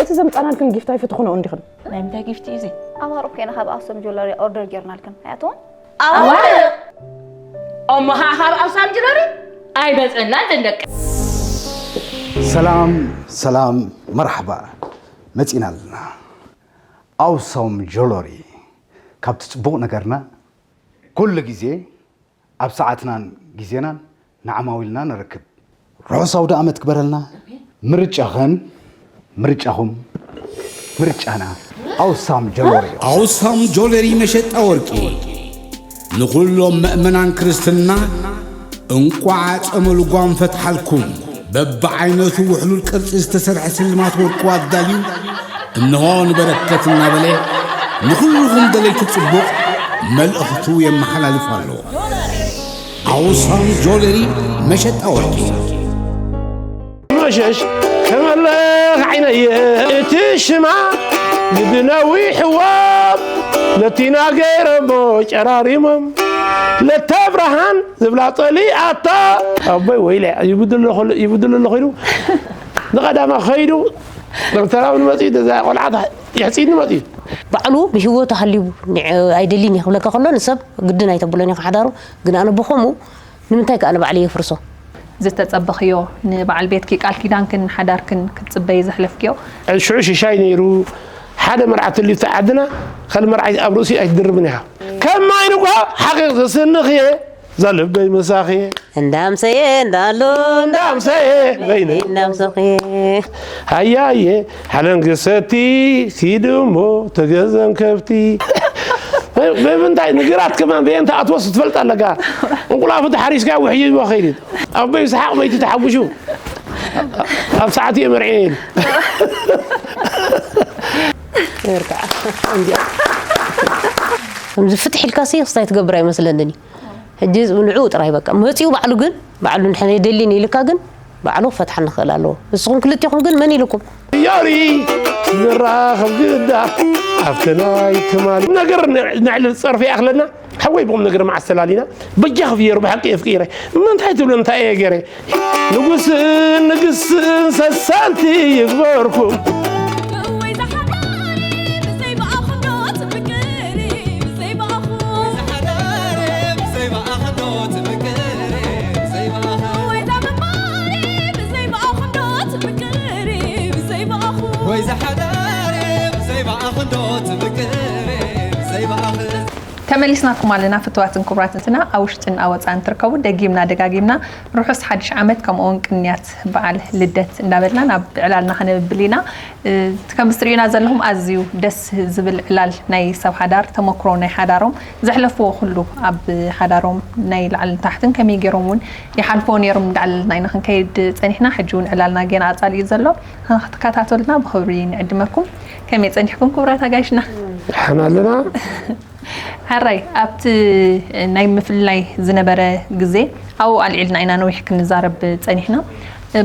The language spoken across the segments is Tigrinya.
እቲ ዘምጻናልክን ጊፍት ኣይፈትኹኖ እንዲኽን። ናይ ምንታይ ጊፍት እዩ እዚ? ኣማርቕ ኮይና ካብ ኣክሱም ጆለሪ ኦርደር ጌርናልክን ኣያትዎም ኣዋርቕ! እሞ ኸዓ ካብ ኣውሳም ጅለሪ ኣይመፀናን ደንደቂ። ሰላም ሰላም፣ መርሓባ፣ መፂና ኣለና። ኣውሳም ጆለሪ፣ ካብቲ ፅቡቕ ነገርና ኩሉ ግዜ ኣብ ሰዓትናን ግዜናን ንዓማዊልና ንረክብ። ርሑስ ኣውደ ኣመት ክበረልና። ምርጫኸን ምርጫኹም ምርጫና ኣውሳም ጆለሪ። ኣውሳም ጆለሪ መሸጣ ወርቂ ንኹሎም መእመናን ክርስትና እንቋዕ ጸመ ልጓም ፈትሓልኩም። በብዓይነቱ ውሕሉል ቅርጺ ዝተሰርሐ ስልማት ወርቁ ኣዳልዩ እንሆ ንበረከት እናበለ ንኹልኹም ደለይቲ ጽቡቕ መልእኽቱ የመሓላልፍ ኣሎ። ኣውሳም ጆለሪ መሸጣ ወርቂ። መሸሽ ከመለኽ ዓይነየ እቲ ሽማ ግዲ ነዊሕዎም ነቲና ገይረሞ ጨራሪሞም ለተብርሃን ዝብላ ጸሊኣታ ኣቦይ ወይለ ይብድሎ ይብድሎ ኣሎ ኮይኑ ንቐዳማ ኸይዱ ዶክተራዊ ንመፅኡ ደዛ ቆልዓት የሕፅኒ መፅኡ ባዕሉ ብህይወቱ ሃልዩ ንዕ- ኣይደልን እየ ክብለካ ከሎ ንሰብ ግድን ኣይተብሎን ኢኻ ሓዳሩ ግን ኣነ ብኸምኡ ንምንታይ ከኣ ንባዕለይ የፍርሶ ዝተጸበኽዮ ንበዓል ቤትኪ ቃል ኪዳንክን ሓዳርክን ክትጽበይ ዘሕለፍክዮ ሽዑ ሽሻይ ነይሩ ሓደ መርዓ ተልዩ ዓድና ከል መርዓይ ኣብ ርእሲ ኣይትድርብን ኢኻ ከም ማይ ንጓ ሓቂቕ ዘስንኽየ ዛልበይ መሳኽየ እንዳምሰየ እንዳሎ እንዳምሰየ በይነ እንዳምሰኽየ ሃያየ ሓለንግሰቲ ኪድሞ ተገዘም ከብቲ ብምንታይ ንግራት ከማን በየንተ ኣትወስ ትፈልጥ ኣለካ እንቁላፉ ተሓሪስካ ውሕይዎ ኸይድ ኣቦይ ሰሓቕ በይቲ ተሓጉሹ ኣብ ሰዓት እየ መርዒ ኢሉ ከምዚ ፍትሕ ኢልካ ሲ ክስታይ ትገብር ኣይመስለንን እዩ ሕጂ ንዕኡ ጥራይ በቃ መፂኡ ባዕሉ ግን ባዕሉ ንሕነ የደሊን ኢልካ ግን ባዕሉ ክፈትሓ ንኽእል ኣለዎ ንስኹም ክልቲኹም ግን መን ኢልኩም ዮሪ ንራኸብ ግዳ ኣብቲ ናይ ትማሊ ነገር ንዕልል ፀርፊ ይኣኽለና ሓወይ ብቑም ነገር መዓስ ተላሊና በጃ ክፍየሩ ብሓቂ የፍቂረ ምንታይ ትብሎ እንታይ እየ ገይረ ንጉስን ንግስን ሰሳንቲ ይግበርኩም ተመሊስናኩም ኣለና ፍትዋትን ክቡራትን ስና ኣብ ውሽጥን ኣብ ወፃእን ትርከቡ ደጊምና ደጋጊምና ርሑስ ሓድሽ ዓመት ከምኡውን ቅንያት በዓል ልደት እንዳበልና ናብ ዕላልና ከነብብል ኢና ከምዚ ትርእዩና ዘለኹም ኣዝዩ ደስ ዝብል ዕላል ናይ ሰብ ሓዳር ተመክሮ ናይ ሓዳሮም ዘሕለፍዎ ኩሉ ኣብ ሓዳሮም ናይ ላዕልን ታሕትን ከመይ ገይሮም እውን ይሓልፍዎ ነይሮም እንዳዕለልና ኢና ክንከይድ ፀኒሕና ሕጂ እውን ዕላልና ጌና ኣፃል እዩ ዘሎ ንክትከታተሉና ብክብሪ ንዕድመኩም ከመይ ፀኒሕኩም ክቡራት ኣጋይሽና ሓና ኣለና ሕራይ ኣብቲ ናይ ምፍልላይ ዝነበረ ግዜ ኣብኡ ኣልዒልና ኢና ነዊሕ ክንዛረብ ፀኒሕና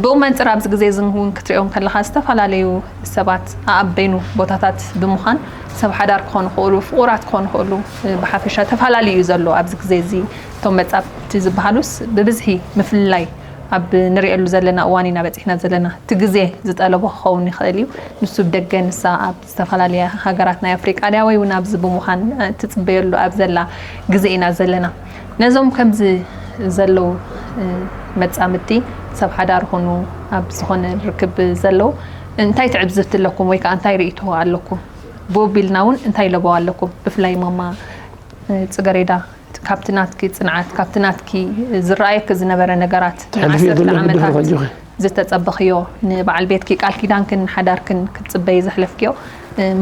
ብኡ መንፅር ኣብዚ ግዜ እዚ እውን ክትሪኦ ከለካ ዝተፈላለዩ ሰባት ኣኣበይኑ ቦታታት ብምዃን ሰብ ሓዳር ክኾኑ ክእሉ ፍቑራት ክኾኑ ክእሉ ብሓፈሻ ተፈላለዩ እዩ ዘሎ ኣብዚ ግዜ እዚ እቶም መፃብቲ ዝበሃሉስ ብብዝሒ ምፍልላይ ኣብ ንሪኤሉ ዘለና እዋን ኢና በፂሕና ዘለና እቲ ግዜ ዝጠለቦ ክኸውን ይኽእል እዩ ንሱ ብደገ ንሳ ኣብ ዝተፈላለያ ሃገራት ናይ ኣፍሪቃ ድያ ወይ እውን ኣብዚ ብምዃን ትፅበየሉ ኣብ ዘላ ግዜ ኢና ዘለና ነዞም ከምዚ ዘለዉ መፃምድቲ ሰብ ሓዳር ኾኑ ኣብ ዝኾነ ርክብ ዘለዉ እንታይ ትዕዝብቲ ኣለኩም ወይ ከዓ እንታይ ርእቶ ኣለኩም ብኡ ቢልና እውን እንታይ ለበዋ ኣለኩም ብፍላይ ማማ ፅገሬዳ ካብቲ ናትኪ ፅንዓት ካብቲ ናትኪ ዝረኣየኪ ዝነበረ ነገራት ንዓሰርተ ዓመታት ዝተፀበኽዮ ንበዓል ቤትኪ ቃል ኪዳንክን ሓዳርክን ክትፅበይ ዘሕለፍክዮ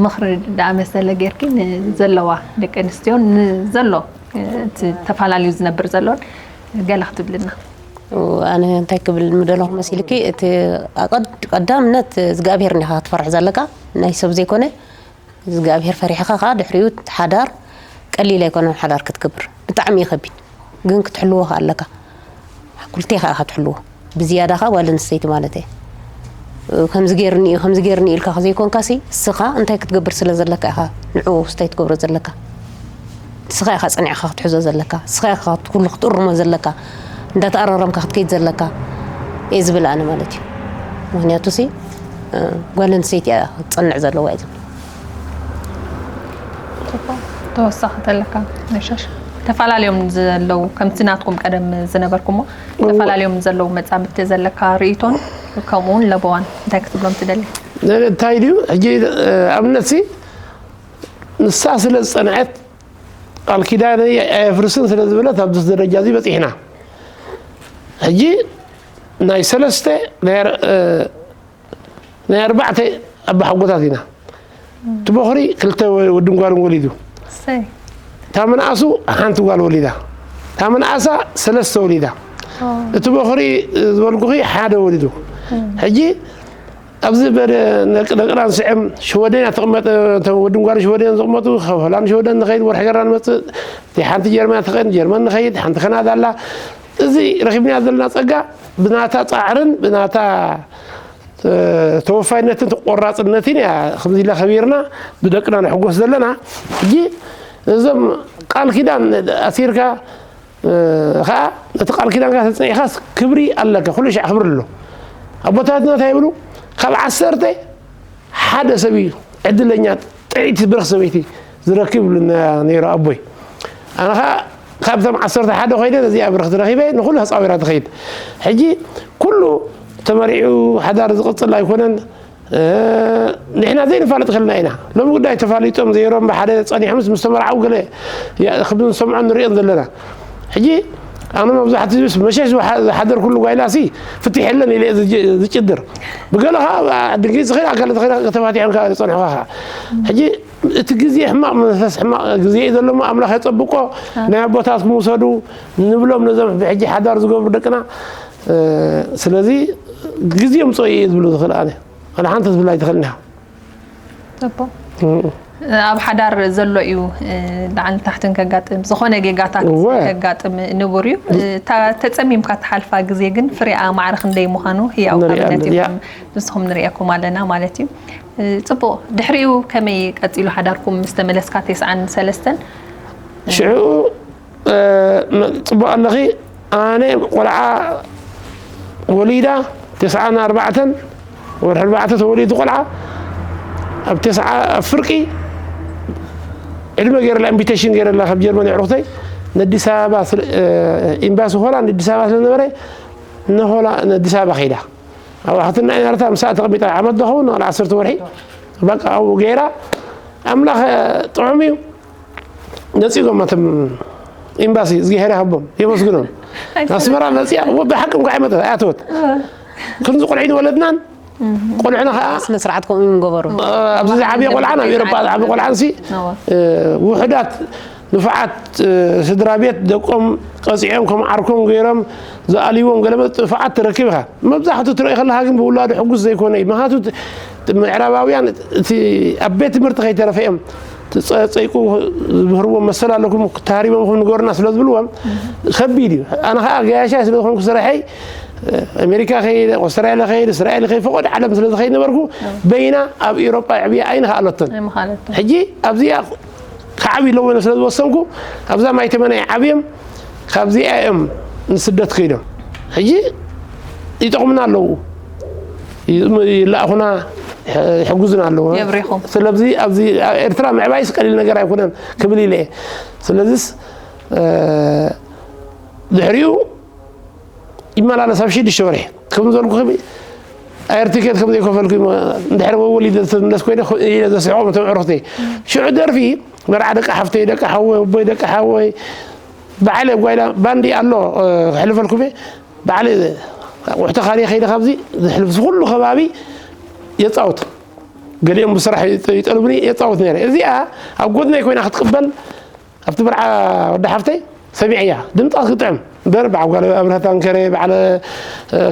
ምኽሪ ደኣ መሰለ ጌርኪ ንዘለዋ ደቂ ኣንስትዮ ንዘሎ እቲ ተፈላለዩ ዝነብር ዘሎን ገለ ክትብልና ኣነ እንታይ ክብል ምደለኹ መሲልኪ እቲ ቀዳምነት እግዚኣብሔር እንዲኻ ክትፈርሕ ዘለካ ናይ ሰብ ዘይኮነ እግዚኣብሔር ፈሪሕኻ ከዓ ድሕሪኡ ሓዳር ቀሊል ኣይኮነን ሓዳር ክትገብር ብጣዕሚ እዩ ከቢድ ግን ክትሕልዎ ከዓ ኣለካ ኩልቴ ከዓ ክትሕልዎ ብዝያዳ ከዓ ጓል ኣንስተይቲ ማለት እየ ከምዚ ገይርኒ እዩ ከምዚ ገይርኒ ኢልካ ዘይኮንካ ሲ እስኻ እንታይ ክትገብር ስለ ዘለካ ኢኻ ንዕኡ ስታይ ትገብሮ ዘለካ ንስኻ ኢኻ ጸኒዕኻ ክትሕዞ ዘለካ ንስኻ ኢኻ ኩሉ ክትእርሞ ዘለካ እንዳተኣራረምካ ክትከይድ ዘለካ እየ ዝብል ኣነ ማለት እዩ ምክንያቱ ሲ ጓል ኣንስተይቲ እያ ክትጸንዕ ዘለዋ እዩ ዝብል። ተወሳኺ ተለካ ነሻሽ? ተፈላለዮም ዘለዉ ከምቲ ናትኩም ቀደም ዝነበርኩሞ ተፈላለዮም ዘለዉ መጻምድቲ ዘለካ ርእይቶን ከምኡ እውን ለበዋን እንታይ ክትብሎም ትደሊ? እንታይ ድዩ ሕጂ ኣብነትሲ ንሳ ስለ ዝጸንዐት ቃል ኪዳነይ ኣየፍርስን ስለ ዝበለት ኣብዚ ደረጃ እዚ በጺሕና። ሕጂ ናይ ሰለስተ ናይ ኣርባዕተ ኣባሓጎታት ኢና። እቲ በኹሪ ክልተ ወድን ጓልን ወሊዱ። እታ ምንኣሱ ሓንቲ ጓል ወሊዳ። እታ ምንኣሳ ሰለስተ ወሊዳ። እቲ በኹሪ ዝበልኩኺ ሓደ ወሊዱ። ሕጂ ኣብዚ በደ ነቂ ደቅና ንስዕም ሽወደን እያ ትቕመጥ። እቶም ወድን ጓልን ሽወደን ዝቕመጡ፣ ሆላንድ ሽወደን ንኸይድ፣ ወርሒ ገራ ንመፅእ። እቲ ሓንቲ ጀርመን ትኸይድ፣ ጀርመን ንኸይድ፣ ሓንቲ ከናዳ ኣላ። እዚ ረኺብና ዘለና ፀጋ ብናታ ፃዕርን ብናታ ተወፋይነትን ተቆራፅነትን እያ ከምዚ ኢላ ከቢርና ብደቅና ንሕጎስ ዘለና። ሕጂ እዞም ቃል ኪዳን ኣሲርካ ከዓ ነቲ ቃል ኪዳንካ ተፀኒዕካስ ክብሪ ኣለካ። ኩሉ ሻዕ ክብሪ ኣሎ። ኣቦታትና እንታይ ይብሉ? ካብ ዓሰርተ ሓደ ሰብ እዩ ዕድለኛ ጥዕይቲ ብርኽ ሰበይቲ ዝረክብ ይብሉ ነይሩ ኣቦይ። ኣነ ከዓ ካብቶም ዓሰርተ ሓደ ኮይነ ነዚኣ ብርኽቲ ረኺበ ንኩሉ ተፃዊራ ትኸይድ። ሕጂ ኩሉ ተመሪዑ ሓዳር ዝቕፅል ኣይኮነን። ንሕና ዘይንፋለጥ ከለና ኢና። ሎሚ ጉዳይ ተፋሊጦም ዘይሮም ብሓደ ፀኒሖምስ ምስ ተመርዓው ገለ ክብንሰምዖን ንሪኦን ዘለና። ሕጂ ኣነ መብዛሕትኡ መሸሽ ዝሓደርኩሉ ጓይላሲ ፍትሕ የለን ኢለ ዝጭድር። ብገለ ከዓ ድንግሊዝ ዝኸይድ ኣካለ ተኸይዳ ተፋቲሖም ከዓ ዝፀንሑኻ ከዓ ሕጂ እቲ ግዜ ሕማቕ መንፈስ ሕማቕ ግዜ እዩ ዘሎ እሞ ኣምላኽ የፀብቆ። ናይ ኣቦታትኩም ውሰዱ ንብሎም ነዞም ብሕጂ ሓዳር ዝገብሩ ደቅና። ስለዚ ግዜ ምፅኦ እየ ዝብሎ ዝኽእል ኣነ ኣነ ሓንቲ ትብል ኣይትኽእልን ኢኻ። ኣብ ሓዳር ዘሎ እዩ ላዕልን ታሕትን ከጋጥም ዝኾነ ጌጋታት ከጋጥም ንቡር እዩ። ተፀሚምካ ትሓልፋ ግዜ ግን ፍሬኣ ማዕረ ክንደይ ምዃኑ ህያው ኣብነት ኢኹም ንስኹም ንርእየኩም ኣለና ማለት እዩ። ፅቡቕ ድሕሪኡ ከመይ ቀፂሉ ሓዳርኩም ምስ ተመለስካ ተስዓን ሰለስተን? ሽዑ ፅቡቕ ኣለኺ ኣነ ቆልዓ ወሊዳ ተስዓን ኣርባዕተን ወርሒ ኣርባዕተ ተወሊዱ ቆልዓ ኣብ ተስዓ ኣብ ፍርቂ ዕድመ ገይረላ ኢንቪቴሽን ገይረላ ካብ ጀርመን የዕሩኽተይ ነዲስ ኣበባ ኤምባሲ ሆላንድ ኣዲስ ኣበባ ስለነበረ ንሆላ ነዲስ ኣበባ ከይዳ ኣብ ኣሕትና ኢናርታ ምሳኣ ተቐሚጣ ዓመት ዝኸውን ንል ዓሰርተ ወርሒ በቃ ኣብኡ ገይራ ኣምላኽ ጥዑም እዩ ነፂጎም ኣቶም ኤምባሲ እግዚኣብሔር ይሃቦም የመስግኖም ኣስመራ መፅያ ብሓቂ እንኳ ይመጠ ኣያተወት ክንዚ ቆልዒ ንወለድናን ቆልዕና ከዓ ስነ ስርዓት ከምኡ እዮም ገበሩ ኣብዚ ዝዓብየ ቆልዓ ናብ ኤሮጳ ዝዓብየ ቆልዓ ንሲ ውሕዳት ንፉዓት ስድራ ቤት ደቆም ቀፂዖም ከም ዓርኮም ገይሮም ዝኣልይዎም ገለመ ጥፋዓት ትረክብ ኢኻ መብዛሕቱ ትርኢ ከለካ ግን ብውላዱ ሕጉስ ዘይኮነ እዩ ምክንያቱ ምዕራባውያን እቲ ኣብ ቤት ትምህርቲ ከይተረፈ እዮም ጸይቁ ዝምህርዎም መሰል ኣለኩም ተሃሪቦም ኹም ንገሩና ስለ ዝብልዎም ከቢድ እዩ ኣነ ከዓ ገያሻይ ስለ ዝኾንኩ ስራሐይ ኣሜሪካ ከይድ ኣውስትራልያ ከይድ እስራኤል ከይድ ፈቆድ ዓለም ስለ ዝኸይድ ነበርኩ በይና ኣብ ኤሮጳ ዕብያ ኣይንኸኣለቶን ሕጂ ኣብዚኣ ክዓብዩ ኣለዎ ስለ ዝወሰንኩ ኣብዛ ማይ ተመናይ ዓብዮም ካብዚኣ እዮም ንስደት ከይዶም ሕጂ ይጠቕሙና ኣለዉ ይላእኹና ይሕግዙና ኣለዎ ስለዚ ኣብዚ ኤርትራ ምዕባይስ ቀሊል ነገር ኣይኮነን ክብል ኢለ ስለዚስ ድሕሪኡ ይመላለስ ኣብ ሽዱሽተ ወርሒ ከም ዘልኩ ኣየር ቲኬት ከም ዘይከፈልኩ እንድሕር ወወሊደ ተመለስ ኮይነ ኢለ ዘስዕቆም እቶም ዕሩኽተይ ሽዑ ደርፊ መርዓ ደቂ ሓፍተይ ደቂ ሓወይ ኣቦይ ደቂ ሓወይ በዓለ ጓይላ ባንዲ ኣሎ ክሕልፈልኩም በዓለ ኣቑሑ ተኻልየ ከይደ ካብዚ ዝሕልፍ ኩሉ ከባቢ የፃውት ገሊኦም ብስራሕ ይጠልቡኒ የፃውት ነረ እዚኣ ኣብ ጎድነይ ኮይና ክትቅበል ኣብቲ ብርዓ ወዲ ሓፍተይ ሰሚዐያ ድምፃ ክትጥዕም እምበር በዓል ጓል ኣብርሀት ኣንከረ በዓል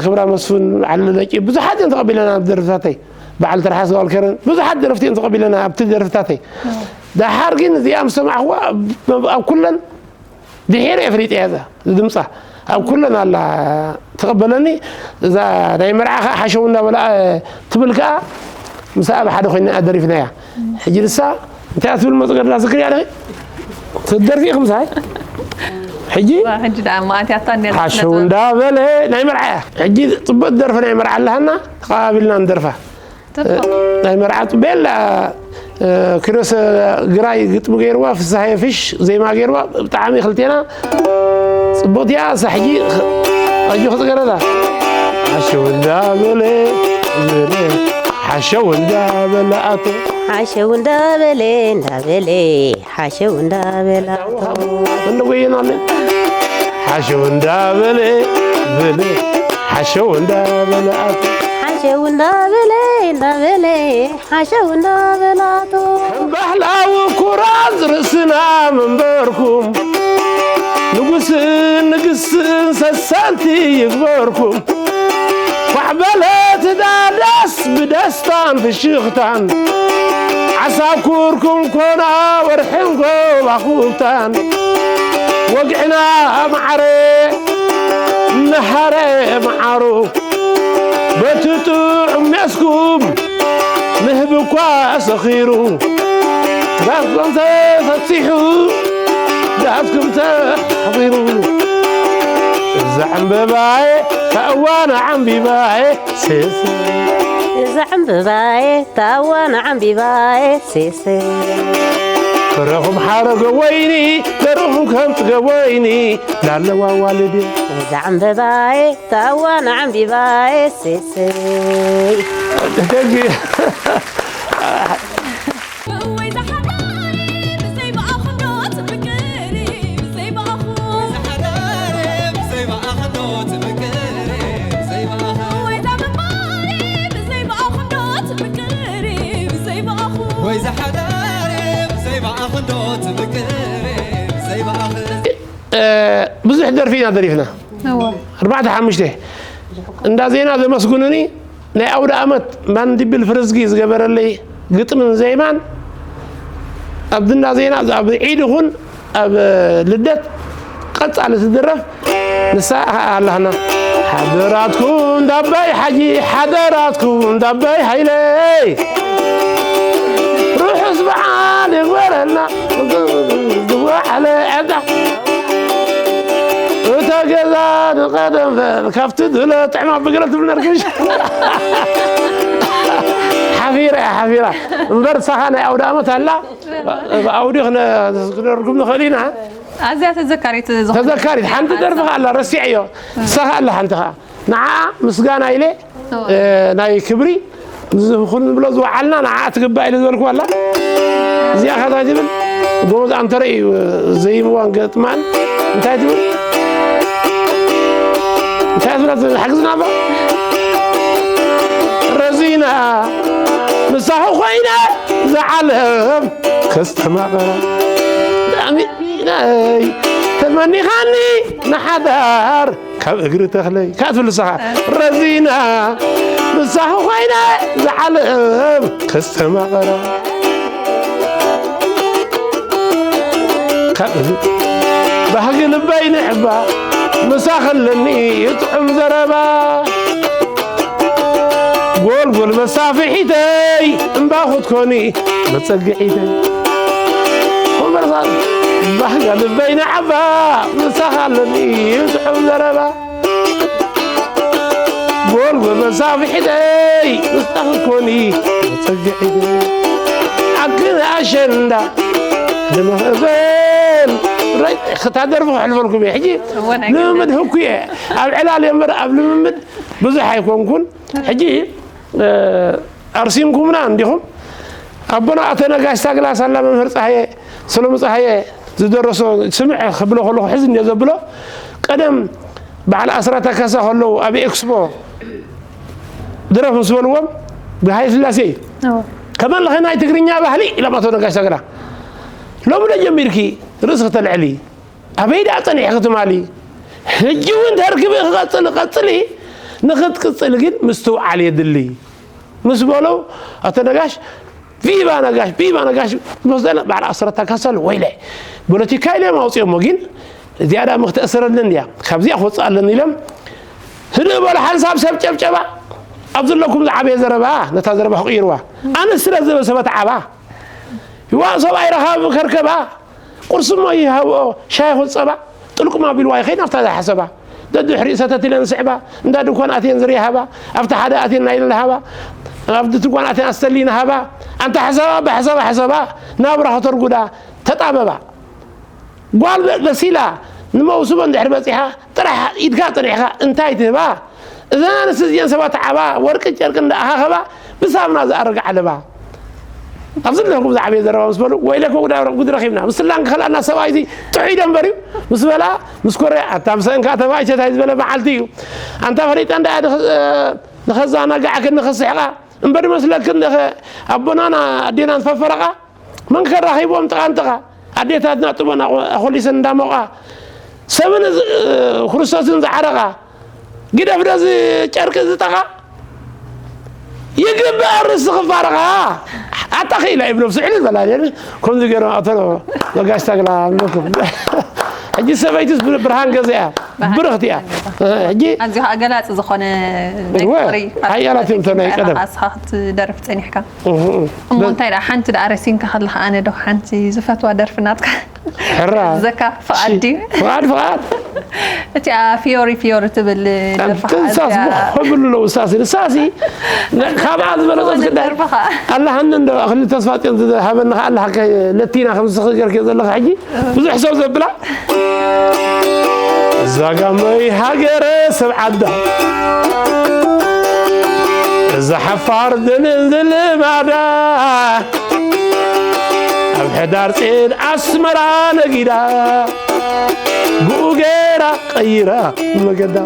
ክብራ መስፍን በዓል ለቂ ብዙሓት እዮም ተቐቢለና ደርፍታተይ በዓል ትርሓስ ጓል ከረን ብዙሓት ደረፍቲ እዮም ተቐቢለና ኣብቲ ደርፍታተይ ደሓር ግን እዚኣ ምስ ሰማዕኽዋ ኣብ ኩለን ድሒረ እየ ፈሊጠያ እዛ ድምፃ ኣብ ኩለን ኣላ ትቐበለኒ እዛ ናይ መርዓ ከዓ ሓሸው እንዳበላ ትብል ከዓ ምስኣ ብሓደ ኮይና ደሪፍናያ ሕጂ ንሳ እንታይ ትብል መፅገድላ ዝክር ያለ ትደርፊ ኢኹም ሳይ ሕጂ ሕጂ ደኣ ማእትያታ እንደ ሓሸው እንዳበለ ናይ መርዓ እያ ሕጂ ፅቡቅ ደርፊ ናይ መርዓ ኣለሃና ተቃባቢልና ንደርፋ ናይ መርዓቱ ቤላ ኪሮስ ግራይ ግጥሚ ገይርዋ፣ ፍስሃየ ፍሽ ዜማ ገይርዋ። ብጣዕሚ ክልቴና ጽቡቕቲ እያ። ሳሕጂ ኣጆኺ ጽገረዳ። ሓሸው እንዳበለ በለ፣ ሓሸው እንዳበለ ኣቶ ሓሸው እንዳበለ እንዳበለ፣ ሓሸው እንዳበለ ኣቶ እንደ ጎየናለ። ሓሸው እንዳበለ በለ፣ ሓሸው እንዳበለ ኣቶ ሓሸው እንዳበለ እንዳበለ፣ ሓሸው እንዳበለ ኣቶ ከም ባህላዊ ኩራዝ ርእስና መንበርኩም፣ ንጉስን ንግስን ሰሰንቲ ይግበርኩም። ኳዕ በለት ዳዳስ ብደስታን ፍሽኽታን፣ ዓሳብ ኩርኩም ኮና ወርሕን ኮባኹብታን። ወግዕና ማዓረ መሃረ መዓሩ፣ በቲ ጥዑም ሜስኩም ንህቢ እኳ ሰኺሩ፣ ዳስኩም ተፈቲሑ፣ ዳስኩም ተሓቢሩ። እዛ ዕምበባየ፣ እታ እዋን ዓምቢባየ፣ ሴሰ። እዛ ዕምበባየ፣ እታ እዋን ዓምቢባየ፣ ሴሰ። ፍረኹም ሓረገ ወይኒ፣ ዘርእኹም ከም ጽገ ወይኒ፣ ላለዋ ዋልድ። እዛ ዕምበባየ፣ እታ እዋን ዓምቢባየ፣ ሴሰ። ደጊ። ወይ ዝሓዳሪ ብዘይ ብኣኹም ዶ ትፍቅሪ? ብዘይ ብኣኹም። ወይ ዝሓዳሪ ብዘይ ብኣኹም ዶ ትፍቅሪ? ብዘይ ብኣኹም። ወይ ዛመባሪ ብዘይ ብኣኹም ዶ ትፍቅሪ? ብዘይ ብኣኹም። ወይ ዝሓዳሪ ብዘይ ብኣኹም ዶ ትፍቅሪ? ብዘይ ብኣኹም። እ፣ ብዙሕ ደርፊ ኢና ደሪፍና። እወ። ኣርባዕተ ሓሙሽተ። እንዳ ዜና ዘመስግኑኒ ናይ ኣውደ ኣመት ማንዲብል ፍርዝጊ ዝገበረለይ ግጥምን ዜማን ኣብ እንዳ ዜና፣ ኣብ ዒድ ይኹን ኣብ ልደት ቀጻሊ ትድረፍ ንሳ ኣለና። ሓደራትኩም ዳባይ ሓጂ፣ ሓደራትኩም ዳባይ ሃይለይ፣ ርሑስ በዓል ይግበረልና። ዝወዓለ ዕዳ እታ ገዛ ንቐደም በል፣ ካብቲ ድለ ጥዕማ ብግለ ትብል ነርክሽ። ሓፊራ እያ፣ ሓፊራ። እምበር ሳኻ ናይ ኣውደ ኣመት ኣላ፣ ብኣውዲ ክነ-፣ ክነርጉም ንኽእል ኢና። ኣዝያ ተዘካሪት ዝኾነት ተዘካሪት። ሓንቲ ደርፊ ከኣ ኣላ፣ ረሲዐዮ። ሳኻ ኣላ ሓንቲ ከኣ። ንዓ ምስጋና ኢለ፣ እወ። እ፣ ናይ ክብሪ፣ እዚ ኩሉ ንብሎ ዝወዓልና ንዓ ትግባእ ኢለ ዝበልኩዋ ኣላ። እዚኣ ከ እንታይ ትብል? ጎበዝ ኣንተረ እዩ ዘይምዋን ገጥማን። እንታይ ትብል? እንታይ ትብላ ትብል? ሓግዝና እባ። ረዚና ምሳኹ ኮይነ ዝዓለም ከስተማቐራ። ብጣዕሚ ናይ ተመኒኻኒ ንሓዳር ካብ እግሪ ተኽለይ። ካብ ትብል ንስኻ። ረዚና ምሳኺ ኮይነ ዝዓለም ከስተማቐራ። ካብ እግሪ ባህጊ ልበይ ንዕባ ምሳኺ ኣለኒ ጥዑም ዘረባ። ጎልጎል መሳፍሒተይ እምባ ክትኮኒ መጸግዒተይ። ኮመርሳ ባህጋ ልበይ ንዓባ ምሳኻ ኣለኒ ጥዑም ዘረባ። ጎልጎል መሳፍሒተይ ምስታ ክትኮኒ መጸግዒተይ። ዓክን ኣሸንዳ ድምኽ እበል። ራይ፣ ክታደርፉ ክሕልፈልኩም እየ። ሕጂ እወ፣ ናይ ልምምድ ህኩ እየ። ኣብ ዕላል እየ እምበር ኣብ ልምምድ ብዙሕ ኣይኮንኩን። ሕጂ፣ እ፣ ኣርሲምኩምና እንዲኹም። ኣቦና ኣቶ ነጋሽ ሳግላ ሳላ መምህር ጸሃየ፣ ሰሎሙ ጸሃየ ዝደረሶ ስምዕ ክብሎ ከለኹ ሕዚ እንደ ዘብሎ፣ ቀደም በዓል ኣስራታ ካሳ ከለዉ ኣብ ኤክስፖ ድረፍ ምስ በልዎም፣ ብሃይለ ስላሴ እዩ። እዎ። ከመን ለኸ ናይ ትግርኛ ባህሊ ኢሎም ኣቶ ነጋሽ ሳግላ። ሎሚ ዶ ጀሚርኪ ርእሲ ክተልዕሊ? ኣበይ ደኣ ጸኒሕኺ ትማሊ? ሕጂ እውን ተርክቢ ክቐጽል ቀጽሊ፣ ንኽትቅጽል ግን ምስትውዓል የድሊ። ምስ በሎ ኣቶ ነጋሽ፣ ቪቫ ነጋሽ፣ ቪቫ ነጋሽ፣ ምስ በለ በዓል ኣስራታ ካሳ ኣሎ፣ ወይለ። ፖለቲካ ኢሎም ኣውፅኦሞ፣ ግን እዚኣ ደኣ ምክትእሰረለን እያ፣ ካብዚኣ ክወፅእ ኣለኒ ኢሎም፣ ህድእ በሉ፣ ሓንሳብ ሰብ ጨብጨባ፣ ኣብ ዘለኩም ዝዓበየ ዘረባ፣ ነታ ዘረባ ክቕይርዋ። ኣነ ስለ ዝበሰበት ዓባ፣ ይዋ ሰብኣይ ረኻቢ ከርከባ፣ ቁርሲ እሞ ይሃብኦ፣ ሻሂ ይኹን ጸባ፣ ጥልቁም ኣቢልዋ ይኸይድ ናብታ ዝሓሰባ። ደድሕሪኡ ሰተት ኢለን ዝስዕባ፣ እንዳ ድኳን ኣትየን ዝርያ ሃባ፣ ኣብቲ ሓደ ኣትየን ናይ ለሃባ፣ ኣብ ድቲ ጓናትን ኣስተሊና ሃባ። ኣንታ ሕሰባ ብሕሰባ ሕሰባ ናብራ ከተርጉዳ ተጣበባ። ጓል በሲላ ንመውስቦ እንድሕር በጺሓ ጥራሕ ኢድካ ጸኒሕካ እንታይ ትህባ? እዘን ኣንስቲ እዚአን ሰባት ዓባ ወርቂ ጨርቂ እንዳኣኻኸባ ብሳብና ዝኣረጋ ዓለባ። ኣብዚ ኣለኹም ዝዓበየ ዘረባ ምስ በሉ ወይለከ ጉዳይ ጉድ ረኺብና ምስላን ክኸልኣና ሰብኣይ እዚ ጥዑይ ዶ እምበር እዩ ምስ በላ ምስ ኮረ ኣታ ምሰእንካ ተባይቸታይ ዝበለ መዓልቲ እዩ። ኣንታ ፈሊጠ እንዳ ንኸዛናጋዕክን ንኽስሕቓ እምበር መስለክን ደኸ ኣቦናና ኣዴናን ፈፈረቓ መን ከራኺቦም ጥቓ ንጥቓ ኣዴታትና ጥበን ኣኾሊሰን እንዳሞቓ ሰብን ክርስቶስን ዝዓረቓ ግደፍ ደዚ ጨርቂ ዝጠቓ ይግበእ ርእሲ ክፋረቓ ኣታ ኽኢላ እዩ ብነብሱ ዕልል በላ ከምዚ ገይሮም ኣቶ መጋሽ ታግላ ኣለኩም ሕጂ ሰበይትስ ብርሃን ገዛ እያ ብርኽቲ እያ ሕጂ ኣዝዩ ኣገላጺ ዝኾነ ናይ እወ፣ ፍቕሪ ሓያላት እዮም እቶም ናይ ቀደም። ኣስኻ ክትደርፍ ጸኒሕካ እህ፣ እህ። እሞ እንታይ ደኣ ሓንቲ ደኣ ረሲንካ ከለኻ ኣነ ዶ ሓንቲ ዝፈትዋ ደርፊ ናትካ ሕራ ዘካ ፍቓድ ድዩ ፍቓድ ፍቓድ እቲኣ ፊዮሪ ፊዮሪ ትብል ደርፍኻ ተንሳስ እዚኣ ብኸብሉ ኣለዉ ሳሲ ንሳሲ ካብኣ ዝበለጸት ዝኾነ ግዳይ ደርፍኻ ኣለሃኒ እንዶ ኣኽሊ ተስፋ ጽዮን ዝሃበኒ ከኣ ኣለሃ ለቲና ከም ዝኽገር ዘለኻ ሕጂ ብዙሕ ሰብ ዘብላ እዛ ጋመይ ሃገረ ሰብ ዓዳ እዛ ሓፋር ደንን ዝልማዳ ኣብ ሕዳር ጼን ኣስመራ ነጊዳ ብኡ ገይራ ቀይራ መገዳ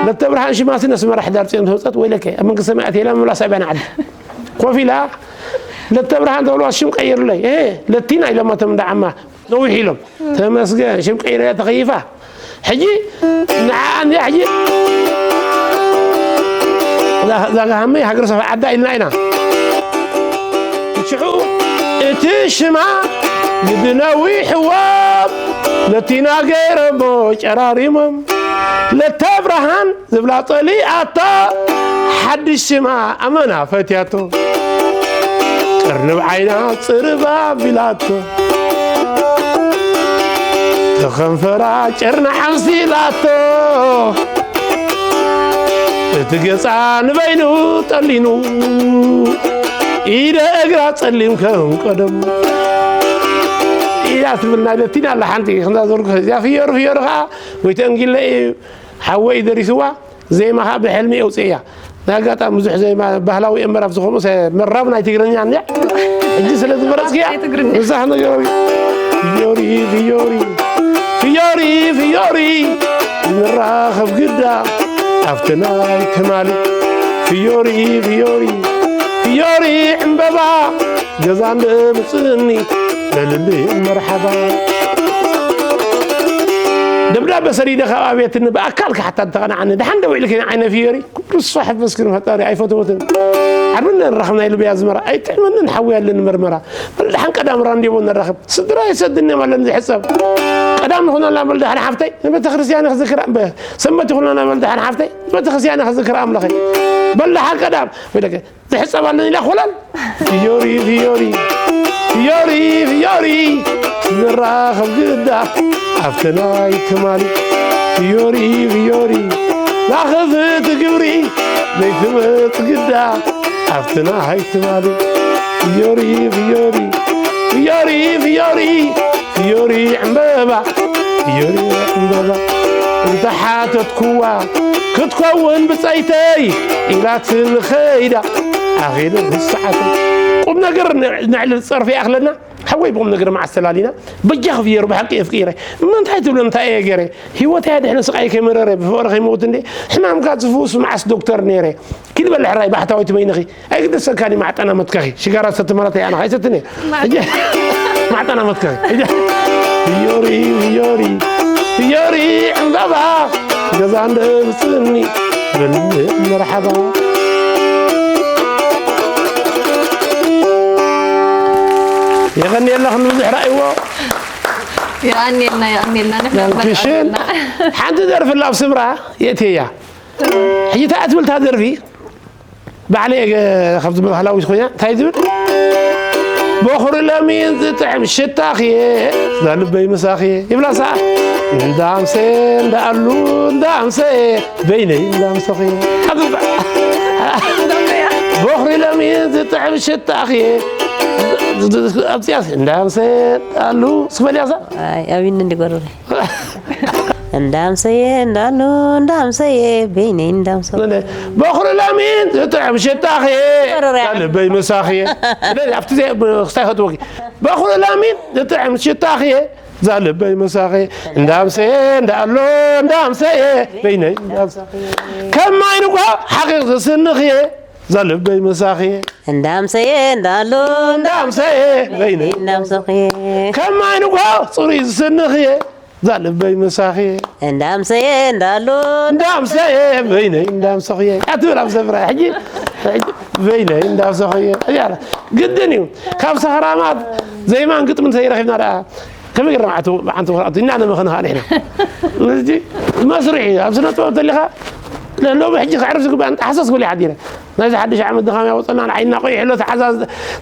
ለተብርሃን ሽማሲ ነስመራ ሕዳር ጼን ተውፀት ወይለከ ኣብ መንግስተ ሰማያት የላ ምብላ ሳቢያ ንዓዲ ኮፍ ኢላ ለተብርሃን ተብልዋ ሽም ቀይርለይ ለቲና ኢሎማ ተምዳዓማ ነዊሕ ኢሎም ተመስገን ሽም ቀይረያ ተኸይፋ ሕጂ ንዓኣ እንዲያ ሕጂ እዛ ጋሃመይ ሃገር ሰፈ ዓዳ ኢልና ኢና ሽዑ እቲ ሽማ ግዲ ነዊሕዎም ለቲና ገይሮሞ ጨራሪሞም ለተብርሃን ዝብላ ጸሊኣታ ሓድሽ ሽማ ኣመና ፈትያቶ ቅርንብ ዓይና ጽርብ ኣቢላቶ ተኸንፈራ ጨርና ዓምሲላቶ እቲ ገጻ ንበይኑ ጠሊኑ ኢደ እግራ ጸሊም ከም ቀደሙ ኢዳ ትብል ናይ ለቲና ኣላ ሓንቲ ከምዛ ዘርግሖ እዚኣ ፍየሩ ፍየሩ ከዓ ወይ ተንጊለ እዩ ሓወይ ደሪስዋ ዜማ ከዓ ብሕልሚ የውፅእያ ናይ ኣጋጣሚ ብዙሕ ዜማ ባህላዊ እምበር ኣብዚ ከምኡ መራብ ናይ ትግርኛ እኒያ ሕጂ ስለ ዝመረፅክያ ናይ ትግርኛ። ንሳ ነገር ፍዮሪ ፍዮሪ ፍዮሪ ፍዮሪ ንራኸብ ግዳ ኣብቲ ናይ ትማሊ ፍዮሪ ፍዮሪ ፍዮሪ ዕምበባ ገዛ እንደ ምፅእኒ በልልይ መርሓባ ደብዳበ ሰዲደ ካብ ኣብየትኒ ብኣካል ክሓታ ተቐናዓኒ ድሓን ደው ኢልኪ ንዓይ ነፊዮሪ ኩሉ ሷሕ መስክር ፈጣሪ ኣይፈተወትን ዓርብን ንራኸብ ናይ ልብያ ዝመራ ኣይጥዕመንን ሓዊ ያለን መርመራ በል ድሓን ቀዳም ራንዴቦ ንራኸብ ስድራ የሰድኒ ማለት ዝሕፀብ ቀዳም ንኹነላ በል ድሓን ሓፍተይ ንቤተ ክርስቲያን ክዝክር ሰንበት ይኹነና በል ድሓን ሓፍተይ ንቤተ ክርስቲያን ክዝክር ኣምላኸይ በል ድሓን ቀዳም ወይ ደገ ዝሕጸብ ኣለኒ ኢላ ኮላል ፍዮሪ ፍዮሪ ፍዮሪ ፍዮሪ ንራኸብ ግዳ ኣብቲ ናይ ትማሊ ፍዮሪ ፍዮሪ ናኸፍቲ ግብሪ ዘይትመጽ ግዳ ኣብቲ ናይ ትማሊ ፍዮሪ ፍዮሪ ፍዮሪ ፍዮሪ ፍዮሪ ዕምበባ ፍዮሪ ዕምበባ እንተሓተትኩዋ ክትከውን ብጸይተይ ኢላትኒ ኸይዳ ኣኺሉ ሰዓት ቁም ነገር ንዕልል ጸርፊ ይኣኽለና ሓወይ ብቁም ነገር መዓስ ተላሊና በጃ ክፍየሩ ብሓቂ የፍቅረ እመንታይ ትብሎ እንታይ እየ ገረ ህይወት እያ ድሕነ ስቃይ ከይመረረ ብፍቅሪ ከይመውት እንዴ ሕማምካ ዝፍውስ መዓስ ዶክተር ነይረ ኪድ በልሕ ራይ ባሕታዊት በይንኺ ኣይግደሰካኒ ማዕጠና መትከኺ ሽጋራ ሰቲ ማለት እያ ኣነ ኣይሰትነ ማዕጠና መትከኺ ፍዮሪ ፍዮሪ ፍዮሪ ዕምበባ ገዛ እንደ ብፅኒ በል መርሓባ የቐንየልና ክንብዙሕ ራእይዎ የቐንየልና የቐንየልና ንሕና ሽን ሓንቲ ደርፊ ላብ ስምራ የእትያ ሕጂ እንታይ ትብል እታ ደርፊ ባዕለይ እየ ካብዚ ባህላዊት ኮይና እንታይ ዝብል በኹሪ ለሚን ዝጥዕም ሽታኽየ እዛ ልበይ ምሳኽየ ይብላ ሰዓ እንዳምሰ እንዳኣሉ እንዳምሰ በይነይ እንዳምሰኽየ ኣግባእ በኹሪ ዝጥዕም ሽታኺ ኣብዚኣስ እንዳምሰ ኣሉ ስበልያሳ ኣይ ኣብኒ እንዲጎረረ እንዳምሰየ እንዳሉ እንዳምሰየ በይነይ እንዳምሰ በኹሪ ላሚን ዝጥዕም ሽታኺ ልበይ ምሳኺ ኣብቲ ክስታይ ፈትወኪ በኹሪ ላሚን ዝጥዕም ሽታኺ ዛልበይ ምሳኺ እንዳምሰየ እንዳኣሎ እንዳምሰየ በይነይ እንዳምሰ ከም ማይ ንጓ ሓቂቕ ዝስንኽየ ዛልበይ ምሳኺ እንዳምሰየ እንዳሉ እንዳምሰየ በይነይ እንዳምሰኽየ ከም ማይ ንጓ ፅሩይ ዝስንኽየ ዛልበይ ምሳኺ እንዳምሰየ እንዳሉ እንዳምሰየ በይነይ እንዳምሰኽየ ኣትብል ኣብ ሰፍራ ሕጂ በይነይ እንዳምሰኽየ እያ ግድን እዩ ካብ ሰኽራማት ዘይማን ግጥሚ እንተይረኺብና ደኣ ከመይ ገርና ዓንቱ ዓንቱ ክርኣቱ ኢና ነመኸንኻ ንሕና እዚ መስርሕ እዩ ኣብ ስነ ጥበብ ተሊኻ ሎሚ ሕጂ ክዕርፍ ዝግባእ ንጣሓሰስ ክብል ሓዲረ ናይዚ ሓድሽ ዓመት ድኻም ያወፀና ንዓይና ቆይሕሎ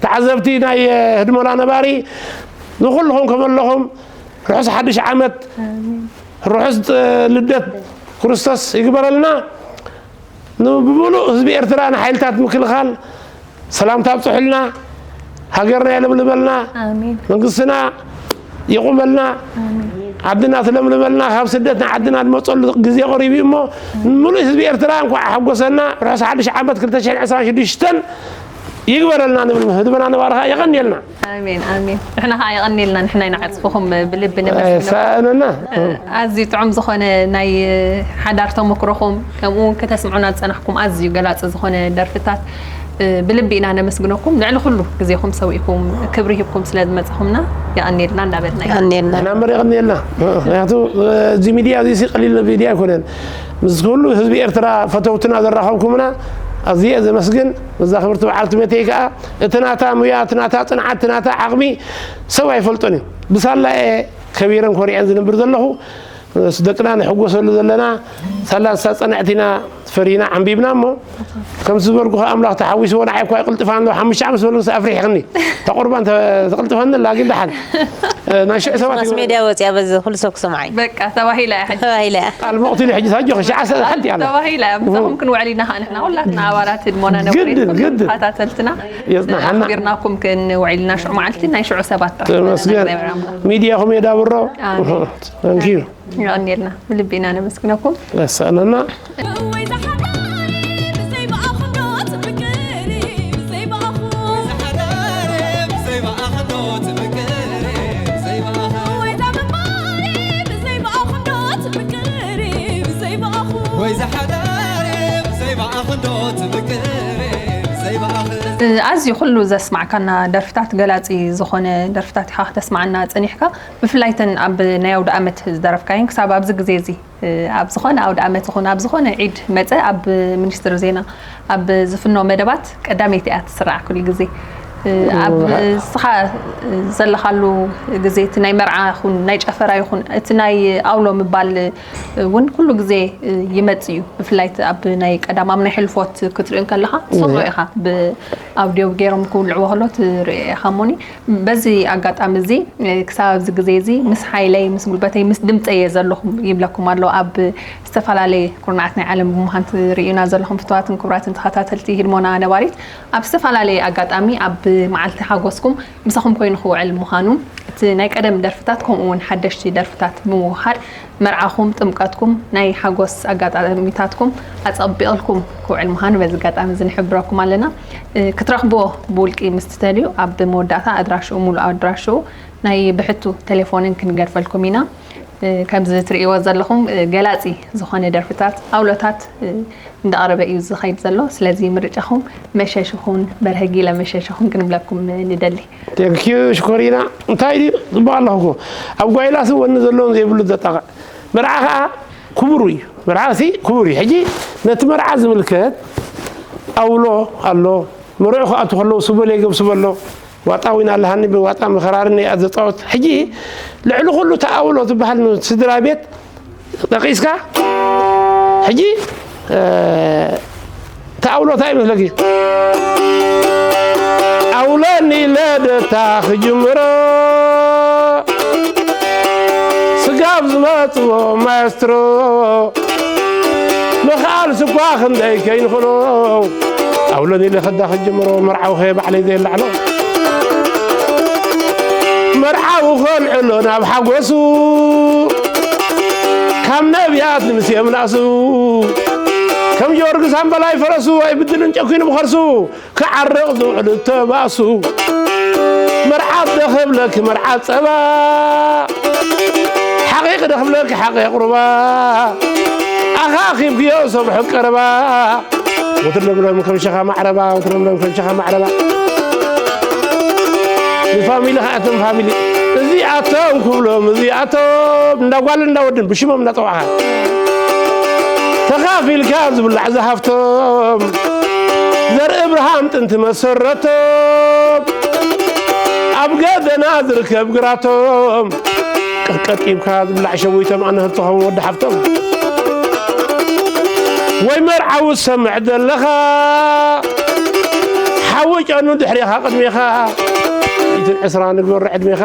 ተዓዘብቲ ናይ ህድሞና ነባሪ ንኩልኹም ከመለኹም ርሑስ ሓድሽ ዓመት ርሑስ ልደት ክርስቶስ ይግበረልና ብሙሉእ ህዝቢ ኤርትራ ንሓይልታት ምክልኻል ሰላምታ ኣብፅሑልና ሃገርና የለምልመልና መንግስትና የቑመልና ዓድና ትለምልመልና ካብ ስደት ንዓድና ንመፀሉ ግዜ ቀሪቡ እሞ ሙሉእ ህዝቢ ኤርትራ እንኳዕ ሓጎሰና ርሑስ ሓድሽ ዓመት ክልተ ሽሕን ዕስራን ሽዱሽተን ይግበረልና ንብል ህዝብና ነባሪ ከዓ የቐንየልና ኣሜን ኣሜን ንሕና ከዓ የቐንየልና ንሕና ኢና ዕፅፍኹም ብልቢ ነመስግነኩም ሰእነና ኣዝዩ ጥዑም ዝኾነ ናይ ሓዳር ተመክሮኹም ከምኡ እውን ከተስምዑና ዝፀናሕኩም ኣዝዩ ገላፂ ዝኾነ ደርፍታት ብልቢ ኢና ነመስግነኩም ልዕሊ ኩሉ ግዜኹም ሰዊእኩም ክብሪ ሂብኩም ስለ ዝመፃኹምና የቐንየልና እንዳበልና ኢና የቐንየልና ናምበር የቐንየልና ምክንያቱ እዚ ሚድያ እዚ ቀሊል ሚድያ ኣይኮነን ምስ ኩሉ ህዝቢ ኤርትራ ፈተውትና ዘራኸብኩምና ኣዝየ ዘመስግን እዛ ክብርቲ በዓልቲ ቤተይ ከዓ እቲ ናታ ሙያ እቲ ናታ ፅንዓት እቲ ናታ ዓቕሚ ሰብ ኣይፈልጦን እዩ ብሳላ እየ ከቢረን ኮሪዐን ዝነብር ዘለኹ ምስ ደቅና ንሕጎሰሉ ዘለና ሳላ ንሳ ፀንዕቲ ኢና ፈሪና ዓንቢብና እሞ ከምቲ ዝበልኩ ከዓ ኣምላኽ ተሓዊስዎ ንዓይ እኳ ይቅልጥፋ ኣሎ ሓሙሽተ ዓመት ዝበልኩ ኣፍሪሕክኒ ተቁርባን ተቅልጥፈኒ ኣላ ግን ደሓን ናይ ሽዑ ሰባት ማስ ሜድያ ወፅያ በዚ ኩሉ ሰብ ክሰምዓ እዩ በቃ ተባሂላ እያ ሕጂ ተባሂላ እያ ቃል መቕትሉ ሕጂ ሳጆ ክሻዓ ሰብ ሓንቲ ኣላ ተባሂላ እያ ምሳኹም ክንውዕል ኢና ከዓ ንሕና ኩላትና ኣባላት ህድሞና ነብሪ ግድን ግድን ተኸታተልትና የጽናሓና ኣኽቢርናኩም ክንውዕል ኢና ሽዑ መዓልቲ ናይ ሽዑ ሰባት ጥራሕ ተመስገን ሚድያኹም የዳብሮ ኣሜን። Thank you የቐንየልና ብልቢ ኢና ነመስግነኩም ያሰእነና ወይ ዝሓዳሪ ብዘይ ብኣኹንዶ ትምቅሪ ብዘይ ብኣኹ ወይ ዛመባሪ ብዘይ ብኣኹንዶ ትምቅሪ ብዘይ ብኣኹ ወይ ዝሓዳሪ ብዘይ ብኣኹንዶ ትምቅሪ ብዘይ ብኣኹ ኣዝዩ ኩሉ ዘስማዕካና ደርፍታት ገላፂ ዝኾነ ደርፍታት ኢኻ ክተስማዓና ፀኒሕካ ብፍላይ እተን ኣብ ናይ ኣውደ ኣመት ዝደረፍካየን ክሳብ ኣብዚ ግዜ እዚ ኣብ ዝኾነ ኣውደ ኣመት ይኹን ኣብ ዝኾነ ዒድ መፀ ኣብ ሚኒስትሪ ዜና ኣብ ዝፍኖ መደባት ቀዳመይቲ እያ ትስራዕ ኩሉ ግዜ ኣብ ስኻ ዘለኻሉ ግዜ እቲ ናይ መርዓ ይኹን ናይ ጨፈራ ይኹን እቲ ናይ ኣውሎ ምባል እውን ኩሉ ግዜ ይመፅ እዩ ብፍላይ ኣብ ናይ ቀዳም ኣብ ናይ ሕልፎት ክትሪኦ ከለኻ ትሰምዖ ኢኻ ብኣውዲዮ ገይሮም ክውልዕዎ ከሎ ትሪኦ ኢኻ እሞኒ በዚ ኣጋጣሚ እዚ ክሳብ ኣብዚ ግዜ እዚ ምስ ሓይለይ ምስ ጉልበተይ ምስ ድምፀይ እየ ዘለኹም ይብለኩም ኣሎ ኣብ ዝተፈላለየ ኩርናዓት ናይ ዓለም ብምዃን ትርእዩና ዘለኹም ፍትዋትን ክቡራትን ተኸታተልቲ ህድሞና ነባሪት ኣብ ዝተፈላለየ ኣጋጣሚ ኣብ መዓልቲ ሓጎስኩም ምሳኹም ኮይኑ ክውዕል ምዃኑ እቲ ናይ ቀደም ደርፍታት ከምኡ እውን ሓደሽቲ ደርፍታት ብምውሃድ መርዓኹም፣ ጥምቀትኩም፣ ናይ ሓጎስ ኣጋጣሚታትኩም ኣጸቢቕልኩም ክውዕል ምዃኑ በዚ ኣጋጣሚ እዚ ንሕብረኩም ኣለና። ክትረኽብዎ ብውልቂ ምስ ትደልዩ ኣብ መወዳእታ ኣድራሽኡ፣ ሙሉእ ኣድራሽኡ ናይ ብሕቱ ቴሌፎንን ክንገድፈልኩም ኢና። ከምዚ ትርእይዎ ዘለኹም ገላጺ ዝኾነ ደርፍታት፣ ኣውሎታት እንዳቕረበ እዩ ዝኸይድ ዘሎ። ስለዚ ምርጫኹም መሸሽ ይኹን በርሀ ጊለ መሸሽ ይኹን ክንብለኩም ንደሊ። Thank you ሽኮሪና እንታይ ድዩ ጽቡቕ ኣለኹ እኮ ኣብ ጓይላስ ወኒ ዘለዎም ዘይብሉ ዘጣቕዕ መርዓ ኸዓ ክቡር እዩ መርዓ ሲ ክቡር እዩ ሕጂ ነቲ መርዓ ዝምልከት ኣውሎ ኣሎ መርዑ ክኣቱ ከለዉ ስበሎ ይገብስበሎ ዋጣ ዊን ኣለሃኒ ብዋጣ መኸራርኒ እያ ዘፃወት ሕጂ ልዕሊ ኩሉ ተኣውሎ ዝበሃል ስድራ ቤት ጠቂስካ ሕጂ ተኣውሎ እንታይ ይመስለኪ ኣውለኒ ለደታ ክጅምሮ ስጋብ ዝመፅዎ ማስትሮ ምኽኣል ስኳ ክንደይ ከይንኽሎ ኣውሎን ኢለ ከዳ ክጅምሮ መርዓዊ ኸ ባዕለይ ዘየላዕሎ መርዓዊ ኸልዕሎ ናብ ሓጎሱ ካብ ነቢያት ንምስየ ምላሱ ከም ጊዮርጊስ ኣምበላይ ፈረሱ ኣይብድልን ጨኪኑ ብኸርሱ ክዓርቕ ዝውዕል እተባእሱ መርዓት ደኽብለኪ መርዓት ጸባ ሓቒቕ ደኽብለኪ ሓቒ ኣቕሩባ ኣኻኺብክዮ ሰብ ሕቀረባ ወትር ለምለም ከም ሸኻ ማዕረባ ወትር ለምለም ከም ሸኻ ማዕረባ ንፋሚሊ ከኣቶም ፋሚሊ እዚኣቶም ክብሎም እዚኣቶም እንዳ ጓል እንዳ ወድን ብሽሞም እንዳጸዋዕኻ ተኻፊልካ ዝብላዕ ዝሃፍቶም ዘርኢ እብርሃም ጥንቲ መሰረቶም ኣብ ገደና ዝርከብ ግራቶም ቀቀጢብካ ዝብላዕ ሸዊቶም ኣነ ህብትኸም ወዲ ሓፍቶም ወይ መርዓዊ ዝሰምዕ ዘለኻ ሓዊ ጨኑ ድሕሪኻ ቅድሜኻ ኢትን ዕስራ ንግበሩ ዕድሜኻ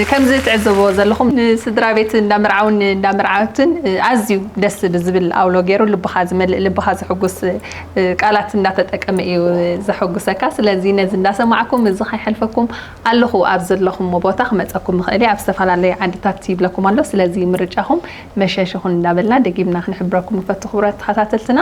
ከምዚ ትዕዘብዎ ዘለኹም ንስድራ ቤት እንዳመርዓውን እንዳመርዓትን ኣዝዩ ደስ ብዝብል ኣውሎ ገይሩ ልብኻ ዝመልእ ልብኻ ዝሕጉስ ቃላት እንዳተጠቀመ እዩ ዘሐጉሰካ። ስለዚ ነዚ እንዳሰማዕኩም እዚ ከይሐልፈኩም ኣለኹ ኣብ ዘለኹም ቦታ ክመፀኩም ይኽእል እየ። ኣብ ዝተፈላለዩ ዓድታት ይብለኩም ኣሎ። ስለዚ ምርጫኹም መሸሽ ይኹን እንዳበልና ደጊምና ክንሕብረኩም ንፈቱ ክቡራት ተኸታተልትና።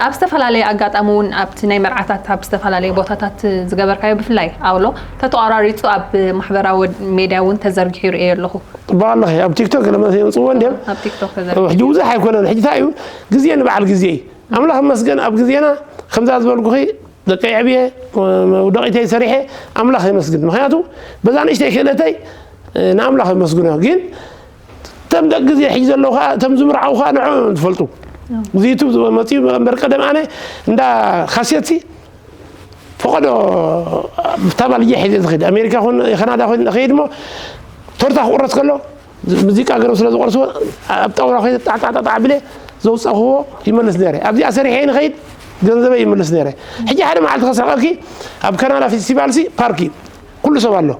ኣብ ዝተፈላለየ ኣጋጣሚ እውን ኣብቲ ናይ መርዓታት ኣብ ዝተፈላለየ ቦታታት ዝገበርካዮ ብፍላይ ኣውሎ ተተቋራሪፁ ኣብ ማሕበራዊ ሜድያ እውን ተዘርጊሑ ይርእዮ ኣለኹ። ጽቡቕ ኣለኺ ኣብ ቲክቶክ ገለ መስ የምፅዎ እንዲም ኣብ ቲክቶክ ተዘርጊሑ ሕጂ ብዙሕ ኣይኮነን ሕጂ እንታይ እዩ ግዜ ንበዓል ግዜ እዩ ኣምላኽ መስገን ኣብ ግዜና ከምዛ ዝበልኩኺ ደቂ ዕብየ ውደቂተይ ሰሪሐ ኣምላኽ የመስግን ምክንያቱ በዛ ንእሽተይ ክእለተይ ንኣምላኽ የመስግኖ ግን እቶም ደቂ ግዜ ሕጂ ዘለዉ ከዓ እቶም ዝምርዓዉ ከዓ ንዕኦም እዮም ዝፈልጡ እዚ ዩቱብ መፅኡ እምበር ቀደም ኣነ እንዳ ካሴት ሲ ፈቐዶ ብታ ባልየ ሒዘ ዝኸይድ ኣሜሪካ ኹን ካናዳ ኹን እኸይድ እሞ ቶርታ ክቑረስ ከሎ ሙዚቃ ገረብ ስለ ዝቆርስዎ ኣብ ጣውላ ኮይነ ጣዕጣዕጣዕ ኣቢለ ዘውፀእኽዎ ይመልስ ነይረ ኣብዚኣ ሰሪሐ ንኸይድ ገንዘበይ ይምልስ ነይረ ሕጂ ሓደ መዓልቲ ከስሕቐኪ ኣብ ካናዳ ፌስቲቫል ሲ ፓርክ እዩ ኩሉ ሰብ ኣሎ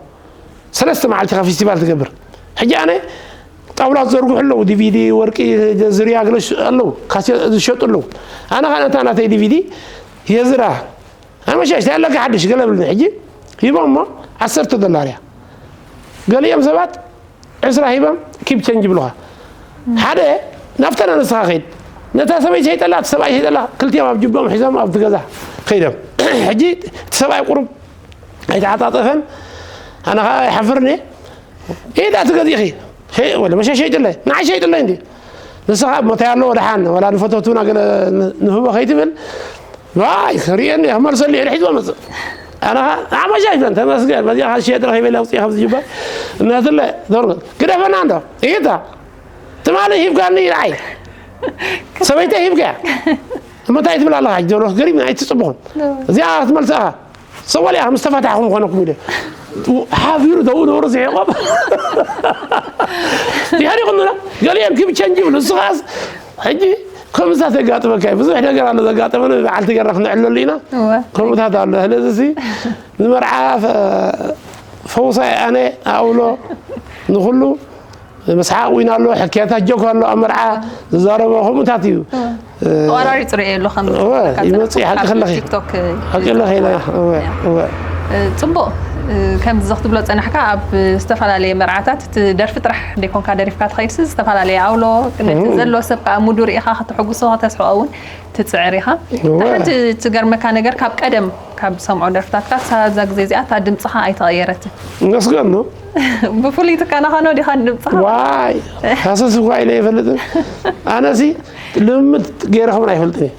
ሰለስተ መዓልቲ ኢኻ ፌስቲቫል ትገብር ሕጂ ኣነ ጣውላ ዝዘርግሑ ኣለዉ ዲቪዲ ወርቂ ዝርያ ገለ ኣለዉ ካሴት ዝሸጡ ኣለዉ ኣነ ኸዓ ነታ ናተይ ዲቪዲ የዝራ ኣመሻሽቲ ኣለካ ሓድሽ ገለ ብልኒ ሕጂ ሂቦም እሞ ዓሰርተ ዶላር እያ ገሊኦም ሰባት ዕስራ ሂቦም ኪፕ ቸንጅ ይብሉኻ ሓደ ናብተን ኣንስትኻ ኸይድ ነታ ሰበይቲ ሸይጠላ እቲ ሰብኣይ ሸይጠላ ክልቲኦም ኣብ ጅቦም ሒዞም ኣብቲ ገዛ ኸይዶም ሕጂ እቲ ሰብኣይ ቁሩብ ኣይተዓጣጠፈን ኣነ ኸዓ ኣይሓፍርን እየ ኢዳ ትገዚእኺ ወለ መሸ ሸይጥለይ ንዓይ ሸይጥለይ እንዲ ንስኻ ሞታይ ኣለዎ ደሓን ወላ ንፈተቱና ገለ ንህቦ ከይትብል ዋይ ክርእየኒ ክመልሰሉ እየ ሒዝዎ መፅእ ኣነ ኸዓ ኣመሻሽበን ተመስገን በዚኣ ኸዓ ሸየጥ ረኺበ ኢለ ኣውፅእ ካብ ዝጅበር እነትለ ዞር ግደፈና እንዶ ኢታ ትማሊ ሂብካኒ ንዓይ ሰበይተይ ሂብካያ እሞ እንታይ ትብል ኣለኻ ዶሮ ገሪም ኣይትፅብኹን እዚኣ ክትመልሰኻ ሰወል እያ ምስ ተፋታሕኹም ኮነኩም ኢለ ሓቢሩ ተው ነበሩ ዝሒቆም ድሕሪ ቁምና ገሊኦም ክብ ቸንጅ ይብሉ ንስኻስ ሕጂ ከምኡታት የጋጥመካ እዩ ብዙሕ ነገር ኣሎ ዘጋጠመ በዓልቲ ገርና ክንዕለሉ ኢና ከምኡታት ኣሎ ስለዚ ንመርዓ ፈውሳይ ኣነ ኣውሎ ንኩሉ መስሓቕ ዊን ኣሎ ሕክያታት ጆክ ኣሎ ኣብ መርዓ ዝዛረቦ ከምኡታት እዩ ተቆራሪፁ ርእየ ኣሎ ከም እወ ይመፅእ ሓቂ ከለኺ ቲክቶክ ሓቂ ኣለኺ ኢና እወ እወ ፅቡቕ ከምዚ ክትብሎ ፀናሕካ ኣብ ዝተፈላለየ መርዓታት እቲ ደርፊ ጥራሕ ደይኮንካ ደሪፍካ ትኸይድሲ ዝተፈላለየ ኣውሎ ነቲ ዘሎ ሰብ ከዓ ሙዱ ርኢኻ ከተሐጉሶ ከተስሕቆ እውን ትፅዕር ኢኻ እወ ሓንቲ ትገርመካ ነገር ካብ ቀደም ካብ ዝሰምዖ ደርፍታትካ ክሳብ እዛ ግዜ እዚኣ እታ ድምፅኻ ኣይተቐየረትን ነስገን ነው ብፍሉይ ትከናኸኖ ዲኻ ንድምፅኻ ዋይ ሃሰስ እኳ ኢለ ይፈልጥን ኣነሲ ልምምድ ገይረ ከምና ኣይፈልጥን እየ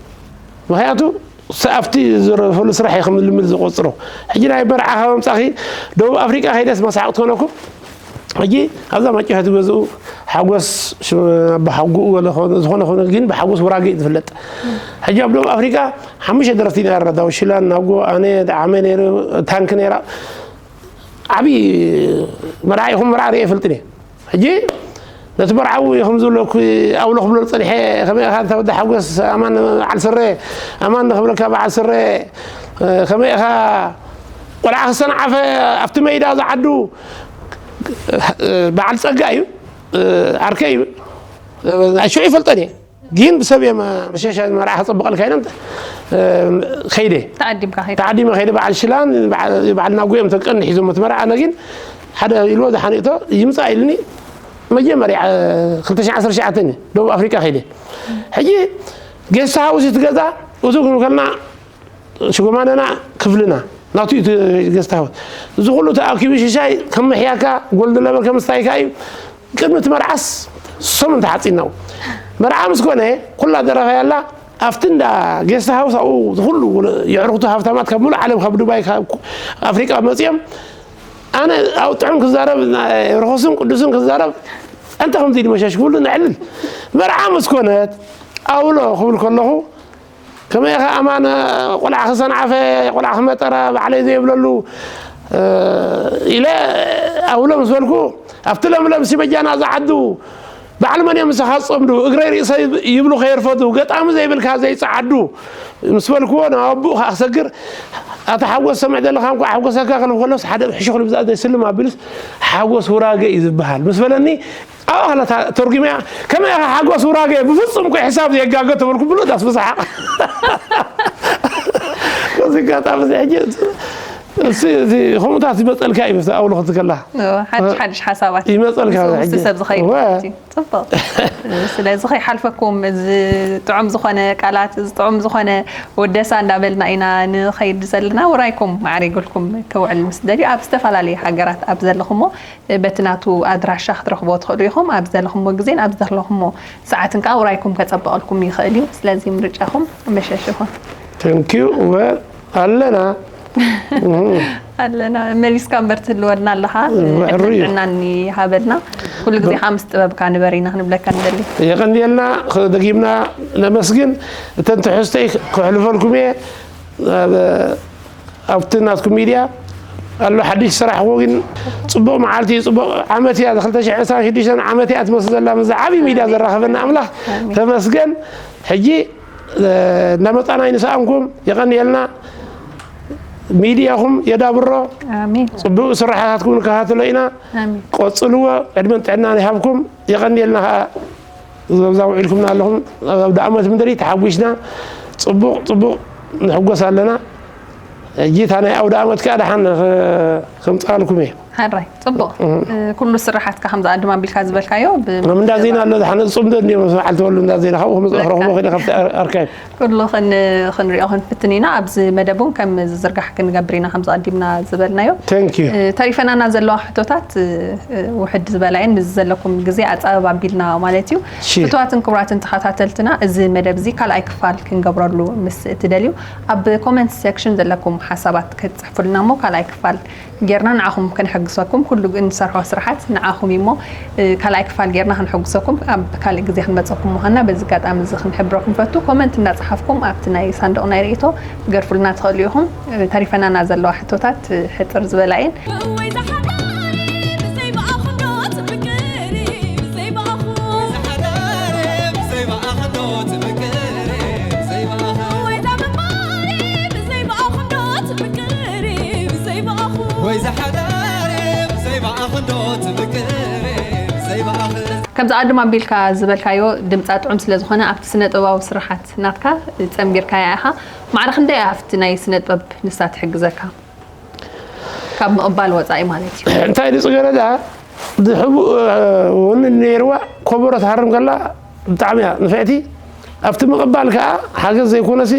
ምክንያቱ ኣብቲ ዝረፈሉ ስራሕ እየ ከም ልምድ ዝቆፅሮ ሕጂ ናይ መርዓ ካብ ኣምፃኺ ደቡብ ኣፍሪቃ ከይደስ መሳቅ ትኮነኩ ሕጂ ኣብዛ ማጭሆ ትገዝኡ ሓጎስ ኣባሓጉኡ ዝኾነ ኾነ ግን ብሓጎስ ውራጌ እዩ ዝፍለጥ ሕጂ ኣብ ደቡብ ኣፍሪቃ ሓሙሽተ ደረፍቲ ኢና ያረዳው ሽላን ናጎ ኣነ ዳዓመ ነይሩ ታንክ ነይራ ዓብዪ መርዓ ኢኹም መርዓ ርኤ ይፈልጥን እየ ሕጂ ነቲ መርዓዊ ከም ዝብለኩ ኣውሎ ክብሎ ዝፀንሐ ከመይ ኢኻ እንተ ወዲ ሓጎስ ኣማን በዓል ስረ ኣማን ንክብለካ በዓል ስረ ከመይ ኢኻ ቆልዓ ክሰንዓፈ ኣብቲ መይዳ ዝዓዱ በዓል ፀጋ እዩ ዓርከይ እዩ ሽዑ ይፈልጠን እየ። ግን ብሰብ እየ መ- መሸሻ መርዓ ከፀብቐልካ ኢሎም ከይደ። ተዓዲምካ ከይደ ተዓዲመ ከይደ። በዓል ሽላን በዓል- በዓል ናጎ እዮም ተቀኒ ሒዞም እቲ መርዓ። ኣነ ግን ሓደ ኢልዎ ዝሓኒእቶ ይምፃእ ኢልኒ። መጀመርያ ክልተ ሽሕን ዓሰርተ ትሽዓተን እዩ ደቡብ ኣፍሪቃ ከይደ። ሕጂ ጌስት ሃውስ እቲ ገዛ እቱ ክንብል ከለና ሽጎማነና ክፍልና ናቱ እዩ እቲ ጌስት ሃውስ። እዚ ኩሉ ተኣኪቡ ሽሻይ ከም ምሕያካ ጎልድ ለበር ከም ስታይካ እዩ። ቅድሚ እቲ መርዓስ ሰሙን ተሓፂናው። መርዓ ምስ ኮነ ኩላ ደረፋ ያላ ኣብቲ እንዳ ጌስት ሃውስ ኣብኡ ኩሉ የዕርክቱ ሃብታማት ካብ ሙሉእ ዓለም ካብ ዱባይ ካብ ኣፍሪቃ መፅኦም። ኣነ ኣብ ጥዑም ክዛረብ ናይ ርኹስን ቅዱስን ክዛረብ። ኣንተ ከምዚ ኢሉ መሸሽ ክብሉ ነዕልል። መርዓ ምስ ኮነት ኣውሎ ክብል ከለኹ ከመይ ኢኻ ኣማን? ቆልዓ ክሰንዓፈ ቆልዓ ክመጠረ ባዕለይ ዘይብለሉ ኢለ ኣውሎ ምስ በልኩ ኣብቲ ለምለም ሲበጃና ዝዓዱ ባዕሉ መን እዮም ምሳኻ ዝፀምዱ እግረይ ርእሰይ ይብሉ ከየርፈዱ ገጣሚ ዘይብልካ ዘይፀዓዱ ምስ በልክዎ ናብ ኣቦኡ ከዓ ክሰግር ኣታ ሓጎስ ሰምዕ ዘለኻ እንኳ ሓጎሰካ ክልብ ከሎስ ሓደ ሕሹ ክልብ ዝኣ ዘይስልም ኣቢሉስ ሓጎስ ውራገ እዩ ዝበሃል ምስ በለኒ ኣብኣ ከላ ተርጉመያ ከመይ ኢኻ ሓጎስ ውራገ ብፍፁም እኮ ሕሳብ ዘየጋገ ተበልኩ ብሉ ዳስ ብሰሓቕ በዚ ኣጋጣሚ እዚ ሕጂ እሲ እዚ ከምኡታት ይመፀልካ እዩ ምስ ኣውሎ ክትከላ ሓድሽ ሓድሽ ሓሳባት ይመፀልካ ምስኡ ሕጂ ምስቲ ሰብ ዝኸይድ ወ- ማለት እዩ ፅቡቅ ስለዚ ከይሓልፈኩም እዚ ጥዑም ዝኾነ ቃላት እዚ ጥዑም ዝኾነ ወደሳ እንዳበልና ኢና ንኸይድ ዘለና ውራይኩም ማዕሪግልኩም ክውዕል ምስ ደልዩ ኣብ ዝተፈላለዩ ሃገራት ኣብ ዘለኹሞ በቲ ናቱ ኣድራሻ ክትረኽቦ ትኽእሉ ኢኹም ኣብ ዘለኹሞ ግዜን ኣብ ዘለኹሞ ሰዓትን ከዓ ውራይኩም ከፀበቐልኩም ይኽእል እዩ ስለዚ ምርጫኹም መሸሽ ይኹን thank you ወ ኣለና ኣለና መሊስካ እምበር ትህልወና ኣለኻ ዕሩ እዩ። ዕድመን ጥዕናን ይሃበልና ኩሉ ግዜ ከዓ ምስ ጥበብካ ንበር ኢና ክንብለካ ንደሊ የቐንየልና ደጊምና ነመስግን እተን ትሕዝተይ ክሕልፈልኩም እየ ኣብ- ኣብቲ ናትኩም ሚድያ ኣሎ ሓድሽ ስራሕ እኮ ግን ፅቡቅ መዓልቲ ፅቡቅ ዓመት እያ ክልተ ሽሕን ዕስራን ሽዱሽተን ዓመት እያ ትመስል ዘላ ምስ ዓብዪ ሚድያ ዘራኸበና ኣምላኽ ተመስገን ሕጂ እናመፃና ይንስኣንኩም የቐንየልና ሚድያኹም የዳብሮ ኣሜን ፅቡቅ ስራሕታትኩም ንከታተሎ ኢና ኣሜን ቆፅልዎ ዕድመን ጥዕናን ይሃብኩም የቐንየልና ከዓ እዛ ውዒልኩምና ኣለኹም ኣብ ኣውደ ኣመት ምድሪ ተሓጒስና ፅቡቅ ፅቡቅ ንሕጎስ ኣለና ሕጂ እታ ናይ ኣውደ ኣመት ከዓ ደሓን ከምፃልኩም እየ ሓራይ ፅቡቅ ኩሉ ስራሓትካ ከምዚ ኣድማ ቢልካ ዝበልካዮ ብ- ም እንዳ ዜና ኣሎ ዝሓነ ፅምዶ እንዲዮም በዓል ተወሉ እንዳ ዜና ካብኡ ክምፅእ ክረኽቦ ክደ ካብቲ ኣርካይብ ኩሉ ክን- ክንሪኦ ክንፍትን ኢና ኣብዚ መደብ እውን ከም ዝዝርጋሕ ክንገብር ኢና ከምዚ ቀዲምና ዝበልናዮ thank you ተሪፈናና ዘለዋ ሕቶታት ውሕድ ዝበላየን ምስ ዘለኩም ግዜ ኣፃበብ ኣቢልና ማለት እዩ ሺ- ፍትዋትን ክቡራትን ተኸታተልትና እዚ መደብ እዚ ካልኣይ ክፋል ክንገብረሉ ምስ እትደልዩ ኣብ ኮመንት ሴክሽን ዘለኩም ሓሳባት ክትፅሕፉልና እሞ ካልኣይ ክፋል ጌርና ንዓኹም ክንሕግሰኩም ኩሉ እንሰርሖ ስራሓት ንዓኹም እሞ ካልኣይ ክፋል ጌርና ክንሕግሰኩም ኣብ ካልእ ግዜ ክንመፀኩም ምዃንና በዚ ኣጋጣሚ እዚ ክንሕብረኩም ፈቱ ኮመንት እንዳፀሓፍኩም ኣብቲ ናይ ሳንዱቕ ናይ ርእቶ ትገድፉልና ትኽእሉ ኢኹም ተሪፈናና ዘለዋ ሕቶታት ሕፅር ዝበላ እየን ወይ ዝሓዳሪ ብዘይ ብኣኹ ዶ ትፍቅሪ ብዘይ ብኣኹ ዝሓዳረ ብዘይ ብኣኽዶ ትምቅሪ ብዘይ ብኣኽ ወይ ዛምባሪ ብዘይ ብኣኹ ዶ ትፍቅሪ ብዘይ ብኣኹ ወይ ዝሓዳረ ብዘይ ብኣኽዶ ትምቅሪ ብዘይ ብኣኽ ከምዚ ኣድም ኣቢልካ ዝበልካዮ ድምፃ ጥዑም ስለ ዝኾነ ኣብቲ ስነ ጥበባዊ ስራሓት ናትካ ፀንቢርካያ ኢኻ ማዕረ ክንደይ ኣብቲ ናይ ስነ ጥበብ ንሳ ትሕግዘካ ካብ ምቕባል ወፃኢ ማለት እዩ እንታይ ድፅገረዳ ዝሕቡእ እውን ነይርዋ ኮበሮ ትሃርም ከላ ብጣዕሚ እያ ንፍዕቲ ኣብቲ ምቕባል ከዓ ሓገዝ ዘይኮነሲ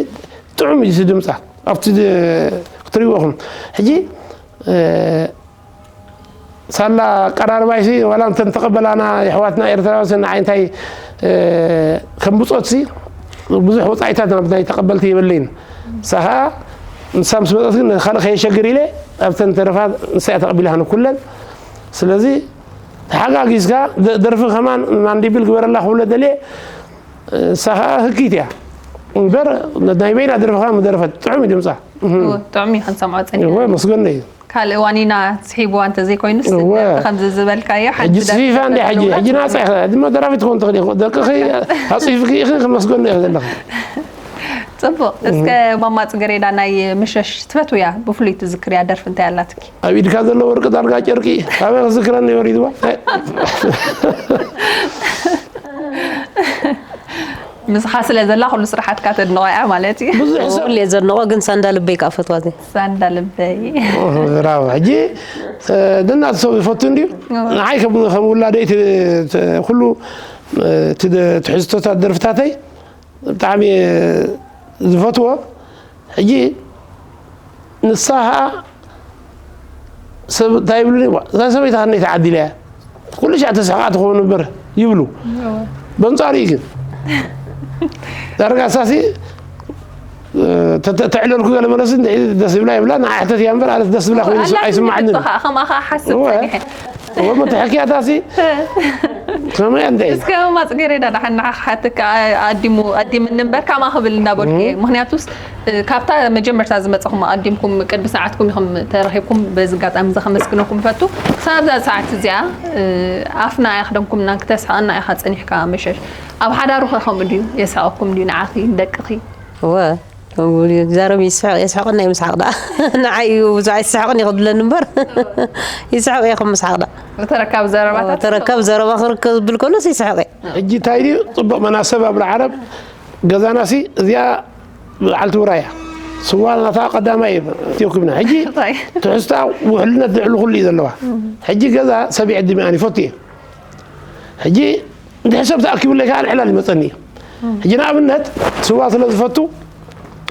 ጥዑም እዩ ድምፃ ኣብቲ ክትሪዎ ኢኹም ሕጂ ሳላ ኣቀራርባይሲ ዋላ እንተን ተቐበላና የሕዋትና ኤርትራውያን ንዓይ እንታይ ከም ብፆትሲ ብዙሕ ወፃኢታት ናብ ናይ ተቐበልቲ የብለይን ንሳ ከዓ ንሳ ምስ መፀት ግን ካልእ ከየሸግር ኢለ ኣብተን ተረፋ ንሳ እያ ተቐቢላ ንኩለን ስለዚ ተሓጋጊዝካ ደርፊ ከማን ማንዲብል ግበረላ ክብለ ደልየ ንሳ ከዓ ህኪት እያ እምበር ናይ በይና ደርፊ ከዓ ምደረፈት ጥዑም እዩ ድምፃ ጥዑም እዩ ክንሰምዖ ፀኒ ወይ መስገን እዩ ካልእ ዋኒና ስሒብዋ እንተዘይኮይኑስ እወ። ከምዚ ዝበልካዮ ሕጂ ፅፊፋ እንዲ ሕጂ ሕጂ ናፃ ኢኻ ድማ ደራፊት ትኾን ትኽእል ኢኹ ደቅኺ ኣፅፊፍኪ ኢኺ ክመስገን ኢኺ ዘለኺ ፅቡቅ እስከ ማማ ፅገሬዳ ናይ ምሸሽ ትፈትውያ ብፍሉይ ትዝክርያ ደርፊ እንታይ ኣላትኪ ኣብ ኢድካ ዘሎ ወርቂ ዳርጋ ጨርቂ ኣበይ ክዝክረኒ ወሪድዋ ምስኻ ስለ ዘላ ኩሉ ስራሓትካ ተድንቖ እያ ማለት እዩ። ብዙሕ ሰብ ሁሌ ዘድንቆ ግን ሳንዳ ልበይ ከዓ ፈትዋ እዚኣ። ሳንዳ ልበይ። ብራቮ። ሕጂ እ፣ ነናቱ ሰብ ዝፈቱ እንድዩ። ንዓይ ከም ከም ውላደይ እቲ እቲ ኩሉ እ፣ እቲ ደ- ትሕዝቶታት ደርፍታተይ ብጣዕሚ እየ ዝፈትዎ። ሕጂ ንሳ ከዓ ሰብ እንታይ ይብሉኒ፣ "ዋ፣ እዛ ሰበይቲ ከነይ ተዓዲላ እያ፣ ኩሉ ሻዕ ተስሕቓ ትኸውን እምበር" ይብሉ። በንጻሩ እዩ ግን ዳርጋ እሳሲ ተ- ተ- ተዕለልኩ ገለ መለስ እንድዒ ደስ ይብላ ይብላ፣ ንዓ ሕተት እያ እምበር ኣነት ደስ ዝብላ ኮይኑ ኣይስማዓንን። ከምኣ ከዓ ሓስብ እወ። ፀኒሐ። እወ፣ መተሐክያታሲ ከመይ እንድዒ። እስከ ማፅጌሬዳ ደሓን ንዓ ክሓተካ ኣዲሙ ኣዲምኒ እምበር ካማ ክብል እንዳበልኩ እየ። ምክንያቱስ እ፣ ካብታ መጀመርታ ዝመፀኹም ኣዲምኩም ቅድሚ ሰዓትኩም ኢኹም ተረኺብኩም፣ በዚ ኣጋጣሚ እዚ ከመስግነኩም ፈቱ። ክሳብ እዛ ሰዓት እዚኣ እ፣ ኣፍና ኣየኽደንኩምናን ክተስሕቐና ኢኻ ፀኒሕካ መሸሽ። ኣብ ሓዳሩ ከ ከምኡ ድዩ? የስሕቐኩም ድዩ ንዓኺ ንደቅኺ? እወ፣ ከምኡ ድዩ? ዛረብ ይስሕቕ የስሕቐና እዩ ምስሓቕ ደኣ። ንዓይ እዩ ብዙሕ ኣይስሕቕን እዩ ክብለኒ እምበር ይስሕቕ እየ ከም ምስሓቕ ደኣ። ተረካብ ዘረባታት ተረከብ ዘረባ ክርከብ ዝብል ከሎስ ይስሕቕ እየ። ሕጂ እንታይ ድዩ ጽቡቕ መናሰብ ኣብ ዓረብ ገዛናሲ እዚኣ በዓልቲ ውራ እያ። ስዋ ናታ ቀዳማይ እዩ እትወክብና። ሕጂ እንታይ? ትሕዝታ ውሕልነት ልዕሊ ኩሉ እዩ ዘለዋ። ሕጂ ገዛ ሰብ ይዕድም እያ ይፈቱ እየ። ሕጂ እንድሕር ሰብ ተኣኪቡለይ ከዓ ዕላል ይመፀኒ እዩ። ሕጂ ንኣብነት ስዋ ስለ ዝፈቱ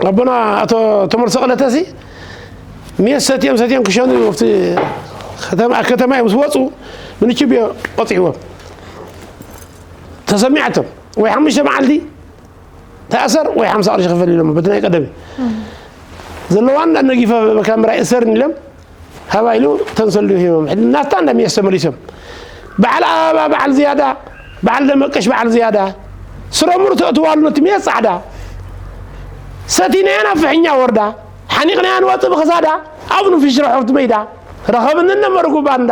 ኣቦና ኣቶ ተመርሶ ቀለተሲ ሜስ ሰትዮም ሰትዮም ክሸኑ ኣብቲ ከተማ ከተማ እዮም ምስ ወፁ ምንችብ እዮ ቆፂዕዎም። ተሰሚዓቶም ወይ ሓሙሽተ መዓልቲ ተኣሰር ወይ ሓምሳ ቅርሺ ክፈል ኢሎም በቲ ናይ ቀደም እዩ። ዘለዋ እንዳ ነጊፈ በካምራ እሰር ኢሎም ሃባ ኢሉ ተንሰሉ ሂቦም። ሕጂ ናታ እንዳ ሚየስ ተመሊሶም በዓል ኣበባ በዓል ዝያዳ በዓል ደመቀሽ በዓል ዝያዳ ስረሙር ተእትዋሉ ነቲ ሚየስ ፃዕዳ ሰቲናያ ናብ ፍሕኛ ወርዳ ሓኒቕናያ ንወፅእ ብኸሳዳ ኣብ ንፍሽረ ሖፍቲ መይዳ ረኸብኒ እነመርጉ ባንዳ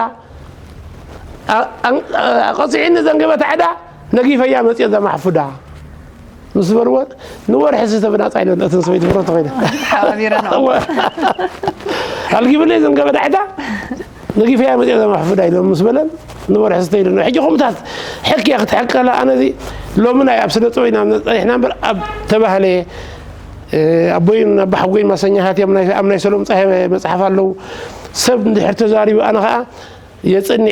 ቐፂዒኒ ዘንገበታ ዕዳ ነጊፈያ መፅዮ ዘማሕፉዳ ምስ በልዎ ንወርሒ ዝተብናፃ ኢለን እተን ሰበይቲ ፍረቶ ኮይነ ተሓባቢረን ኣልጊብለይ ዘንገበታ ዕዳ ነጊፈያ መፅዮ ዘማሕፉዳ ኢለን ምስ በለን ንወርሒ ስተ ኢለን ሕጂ ከምታት ሕክያ ክትሕቀላ ኣነዚ ሎሚ ናይ ኣብ ስነ ጥበብ ኢና ጸኒሕና እምበር ኣብ ተባህለ ኣቦይን ኣባሓጎይን ማሰኛታት እዮም ኣብ ናይ ሰሎም ፀሃየ መፅሓፍ ኣለዉ ሰብ እንድሕር ተዛሪቡ ኣነ ከዓ የፅንዕ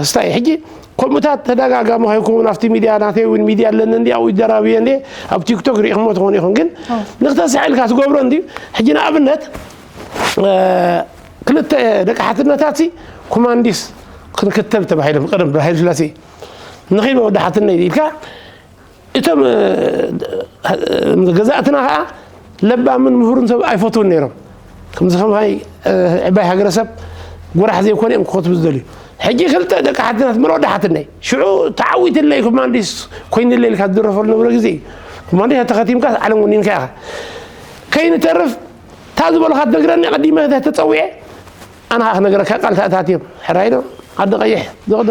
ስታይ ሕጂ ከምኡታት ተደጋጋሚ ከይከውን ኣብቲ ሚድያ ናተይ እውን ሚድያ ኣለኒ እንዲ ኣብኡ ይደራብየ እንዲ ኣብ ቲክቶክ ሪኢኹሞ ትኾኑ ኢኹም ግን ንክተስሐልካ ትገብሮ እንዲ ሕጂ ንኣብነት ክልተ ደቂ ሓትነታት ኮማንዲስ ክንክተብ ተባሂሎም ቀደም ብሃይለ ስላሴ ንኺድ ወዲ ሓትነይ ኢልካ እቶም ገዛእትና ከዓ ለባምን ምሁርን ሰብ ኣይፈትውን ነይሮም ከምዚ ከማይ ዕባይ ሃገረሰብ ጎራሕ ዘይኮነ እዮም ክኸትቡ ዝደልዩ ሕጂ ክልተ ደቂ ሓትናት ምረ ወዲ ሓትነይ ሽዑ ተዓዊትለይ ኮማንዲስ ኮይንለይ ኢልካ ዝድረፈሉ ነበረ ግዜ እዩ ኮማንዲስ ተኸቲምካ ዓለም ወኒንካ ኢኻ ከይንተርፍ እታ ዝበልኻ ትነግረኒ ቀዲመ ተፀዊዐ ኣነ ከዓ ክነግረካ ቃል ተኣታትዮም ሕራይ ዶ ዓዲ ቀይሕ ዶቕዶ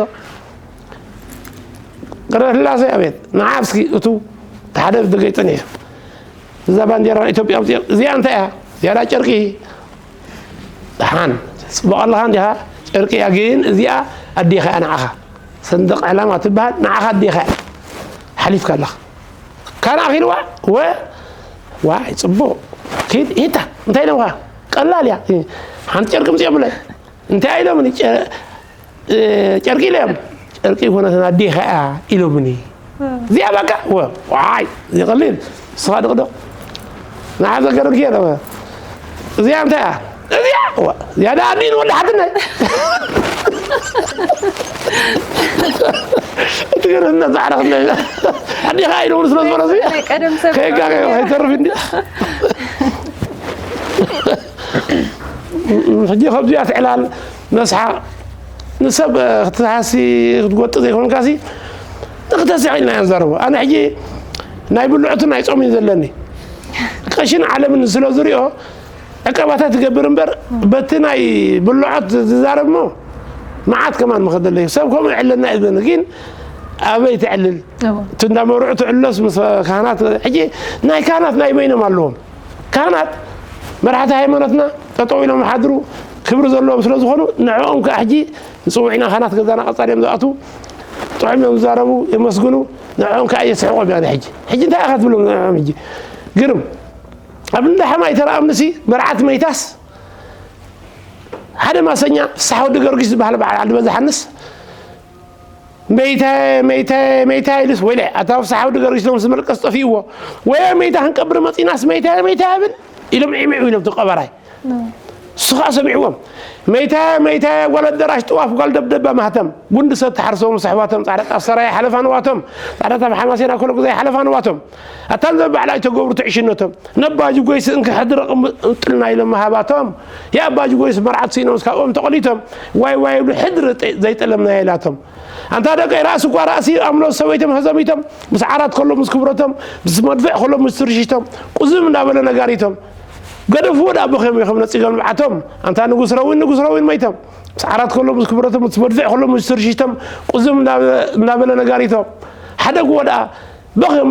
ቅረ ስላሴ ኣቤት ንዓ እስኪ እቱ ሓደ ዝደገይፅን እየ እዛ ባንዴራ ኢትዮጵያ ኣውፅኦ እዚኣ እንታይ እያ ዝያዳ ጨርቂ ደሓን ፅቡቕ ኣለኻ እንዲኻ ጨርቂ እያ ግን እዚኣ ኣዴኻ እያ ንዓኻ ሰንደቕ ዕላማ ትበሃል ንዓኻ ኣዴኻ እያ ሓሊፍካ ኣለኻ ካና ኣኺልዋ ወ ዋይ ፅቡቕ ኪድ ሂታ እንታይ ኢለምኻ ቀላል እያ ሓንቲ ጨርቂ ምፅኦምለይ እንታይ ኢሎምኒ ጨርቂ ኢሎም ጨርቂ ይኮነትን ኣዴኻ እያ ኢሎምኒ እዚኣ በቃ ዋይ እዚ ቀሊል ስኻ ድቕድቕ ንዓ ዘገርምኪ እየ እዚኣ እንታይ እያ እዚኣ ዝያዳ ኣዲን ወዲ ሓትነ እቲ ገርህና ፃዕዳ ክለ ኣዴኻ ኢሎም ስለ ዝበለ ከይጋገ ከይተርፍ እንዲ ሕጂ ከብዚኣ ትዕላል መስሓቕ ንሰብ ክትሃሲ ክትጎጥ ዘይኮንካሲ ንክተስዕ ኢልና ኢና ንዛረቦ ኣነ ሕጂ ናይ ብልዑትን ናይ ጾምን ዘለኒ ቀሽን ዓለምን ስለ ዝሪኦ ዕቀባታት ትገብር እምበር በቲ ናይ ብልዖት ዝዛረብ ሞ መዓት ከማን መኸደለዩ ሰብ ከምኡ ዕለና እዩ ግን ኣበይ ትዕልል እቲ እንዳ መርዑ ትዕሎስ ምስ ካህናት ሕጂ ናይ ካህናት ናይ በይኖም ኣለዎም ካህናት መራሕቲ ሃይማኖትና ጠጠው ኢሎም ሓድሩ ክብሪ ዘለዎም ስለ ዝኾኑ ንዕኦም ከዓ ሕጂ ንፅውዒና ካህናት ገዛና ቀፃል እዮም ዝኣትዉ ጥዑም እዮም ዝዛረቡ የመስግኑ ንዕኦም ከዓ የስሕቖም እያ ሕጂ። ሕጂ እንታይ ኢኻ ትብሎም ንዕኦም ሕጂ? ግርም። ኣብ እንዳ ሓማይ ተረኣምንሲ መርዓት መይታስ ሓደ ማሰኛ ፍስሓ ወዲ ገርጊስ ዝበሃል በዓል ዓዲ በዛሓንስ መይታየ መይታየ መይታየ ኢሉስ ወይለ ኣታ ፍስሓ ወዲ ገርጊስ ሎም ዝመልቀስ ጠፊእዎ። ወየ መይታ ክንቀብር መፂናስ መይታየ መይታየ ብል ኢሎም ዒምዒ ኢሎም እቲ ቀባራይ። እሱ ከዓ ሰሚዕዎም። መይታየ መይታየ ጓል ኣደራሽ ጥዋፍ ጓል ደብደባ ማህተም ጉንዲ ሰብ ተሓርሰዎም ሰሕባቶም ፃዕዳ ጣፍ ሰራየ ሓለፋ ንዋቶም ፃዕዳ ጣፍ ሓማሴና ኮሎ ግዛይ ሓለፋ ንዋቶም ኣታ ዘበባዕላ ኣይተገብሩ ትዕሽነቶም ነባጅ ጎይስ እንክሕድረ ቅምጥልና ኢሎም መሃባቶም የኣባጅ ጎይስ መርዓት ሲኖምስ ካብኦም ተቐሊቶም ዋይ ዋይ ይብሉ ሕድሪ ዘይጠለምና ኢላቶም ኣንታ ደቀይ ራእሲ እኳ ራእሲ ኣምሎ ሰበይቶም ሀዘሚቶም ምስ ዓራት ከሎ ምስ ክብረቶም ምስ መድፍዕ ከሎ ምስ ትርሽቶም ቁዝም እንዳበለ ነጋሪቶም ገደፍዎ ደኣ በኺዮም ኢኹም ነጺጎም ንብዓቶም ኣንታ ንጉስ ረዊን ንጉስ ረዊን መይቶም ምስ ዓራት ከሎ ምስ ክብረቶም ምስ መድፍዕ ከሎ ምስ ትርሽቶም ቁዝም እንዳበለ ነጋሪቶም ሓደግዎ ደኣ በኺዮም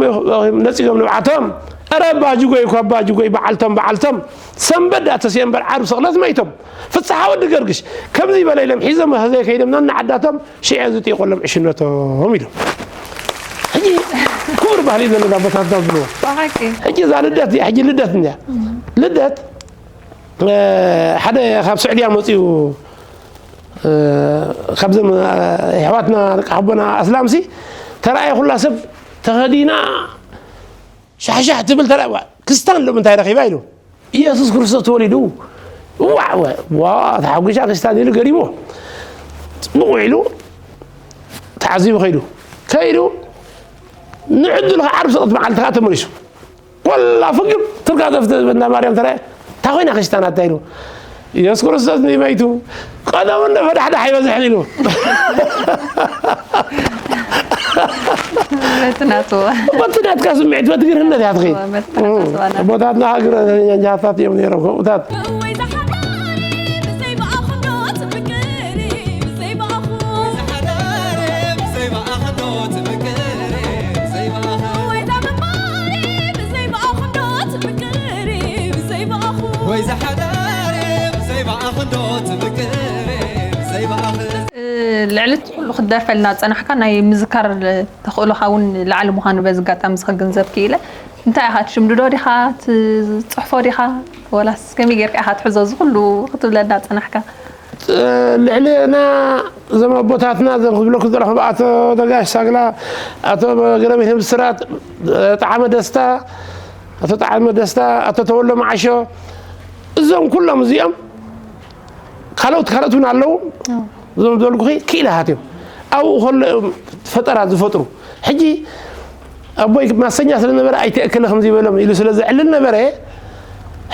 ነፂጎም ንብዓቶም። ኧረ ኣባጅጎይ እኮ ኣባጅጎይ በዓልቶም በዓልቶም ሰንበት ደኣ ተስየ እምበር ዓርብ ስቕለት መይቶም። ፍስሓ ወዲ ገርግሽ ከምዚ በለ ኢሎም ሒዞም ሀዘይ ከይዶም ነንዓዳቶም ሽዐ ዝጥይቆሎም ዕሽነቶም ኢሉ። ሕጂ ክቡር ባህሊ እዩ ዘለና ኣቦታትና ዝብልዎ። ብሓቂ። ሕጂ እዛ ልደት እዚኣ ሕጂ ልደት እንድያ። ልደት ሓደ ካብ ስዑድያ መፅኡ ካብዞም ኣሕዋትና ደቂ ሓቦና ኣስላምሲ ተራእየ ኩላ ሰብ ተኸዲና ሻሕሻሕ ትብል ተራእየ ክስታን ሎም እንታይ ረኺባ ኢሉ ኢየሱስ ክርስቶስ ተወሊዱ ዋዕ ዋዕ ዋ ተሓጒሳ ክስታን ኢሉ ገሪሞ ጽቡቕ ውዒሉ ተዓዚቡ ከይዱ ከይዱ ንዕድል ከዓ ዓርቢ ሰቕት መዓልቲ ከዓ ተመሊሱ ኮላ ፍግም ትርጋገፍ እንዳ ማርያም ተራየ እንታይ ኮይና ክስታን ኣታ ኢሉ ኢየሱስ ክርስቶስ ንመይቱ ቀደሙ እንደ ፈዳሕዳሕ ኣይበዝሕን ኢሉ በቲ ናትዋ በቲ ናትካ ስምዒት በቲ ግርህነት እያ ትኸይድ ኣቦታትና ሃገረኛታት እዮም ነይሮም ከምኡታት ልዕሊ እቲ ኩሉ ክትደርፈልና ዝፀናሕካ ናይ ምዝካር ተኽእሎኻ እውን ላዕሊ ምዃኑ በዚ ኣጋጣሚ እዚ ክግንዘብ ክኢለ። እንታይ ኢኻ ትሽምድዶ ዲኻ ትፅሕፎ ዲኻ ወላስ ከመይ ጌርካ ኢኻ ትሕዞ እዚ ኩሉ ክትብለና ዝፀናሕካ? ልዕልና እዞም ኣቦታትና እዞም ክብለኩ ዘለኹ ኣቶ ነጋሽ ሳግላ፣ ኣቶ ገብረመድህን ብስራት፣ ጠዓመ ደስታ፣ ኣቶ ጠዓመ ደስታ፣ ኣቶ ተወልደ መዓሾ እዞም ኩሎም እዚኦም ካልኦት ካልኦት እውን ኣለዉ እዞም ዝበልኩኺ ክኢላሃት እዮም ኣብኡ ከሎ እዮም ፈጠራ ዝፈጥሩ ሕጂ ኣቦይ ማሰኛ ስለ ነበረ ኣይተእክለ ከም ዝበሎም ኢሉ ስለ ዘዕልል ነበረ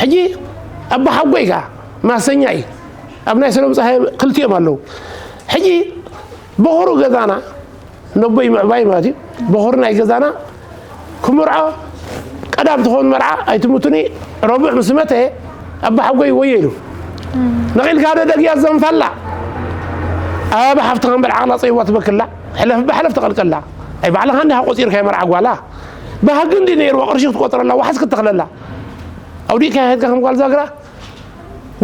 ሕጂ ኣቦ ሓጎይ ከኣ ማሰኛ እዩ ኣብ ናይ ሰሎም ፀሃይ ክልቲኦም ኣለዉ ሕጂ በኹሩ ገዛና ነቦይ ምዕባይ ማለት እዩ በኹሩ ናይ ገዛና ክምርዖ ቀዳም ትኸውን መርዓ ኣይትሙቱኒ ረቡዕ ምስ መተ ኣባ ሓጎይ ወዮ ኢሉ ነቒልካ ዶ ደግያ ዘንፋላ ኣብ ሓፍትኻ እምበር ዓቕላ ፀይዋ ትበክላ ሕለፍ ብሕለፍ ተቐልቀላ ኣይ ባዕልኻ እንዲኻ ቆፂርካ መርዓ ጓላ ባህጊ እንዲ ነይርዋ ቅርሺ ክትቆፅረላ ዋሕስ ክትተኽለላ ኣውዲእካ ሄድካ ከም ጓል ዛግራ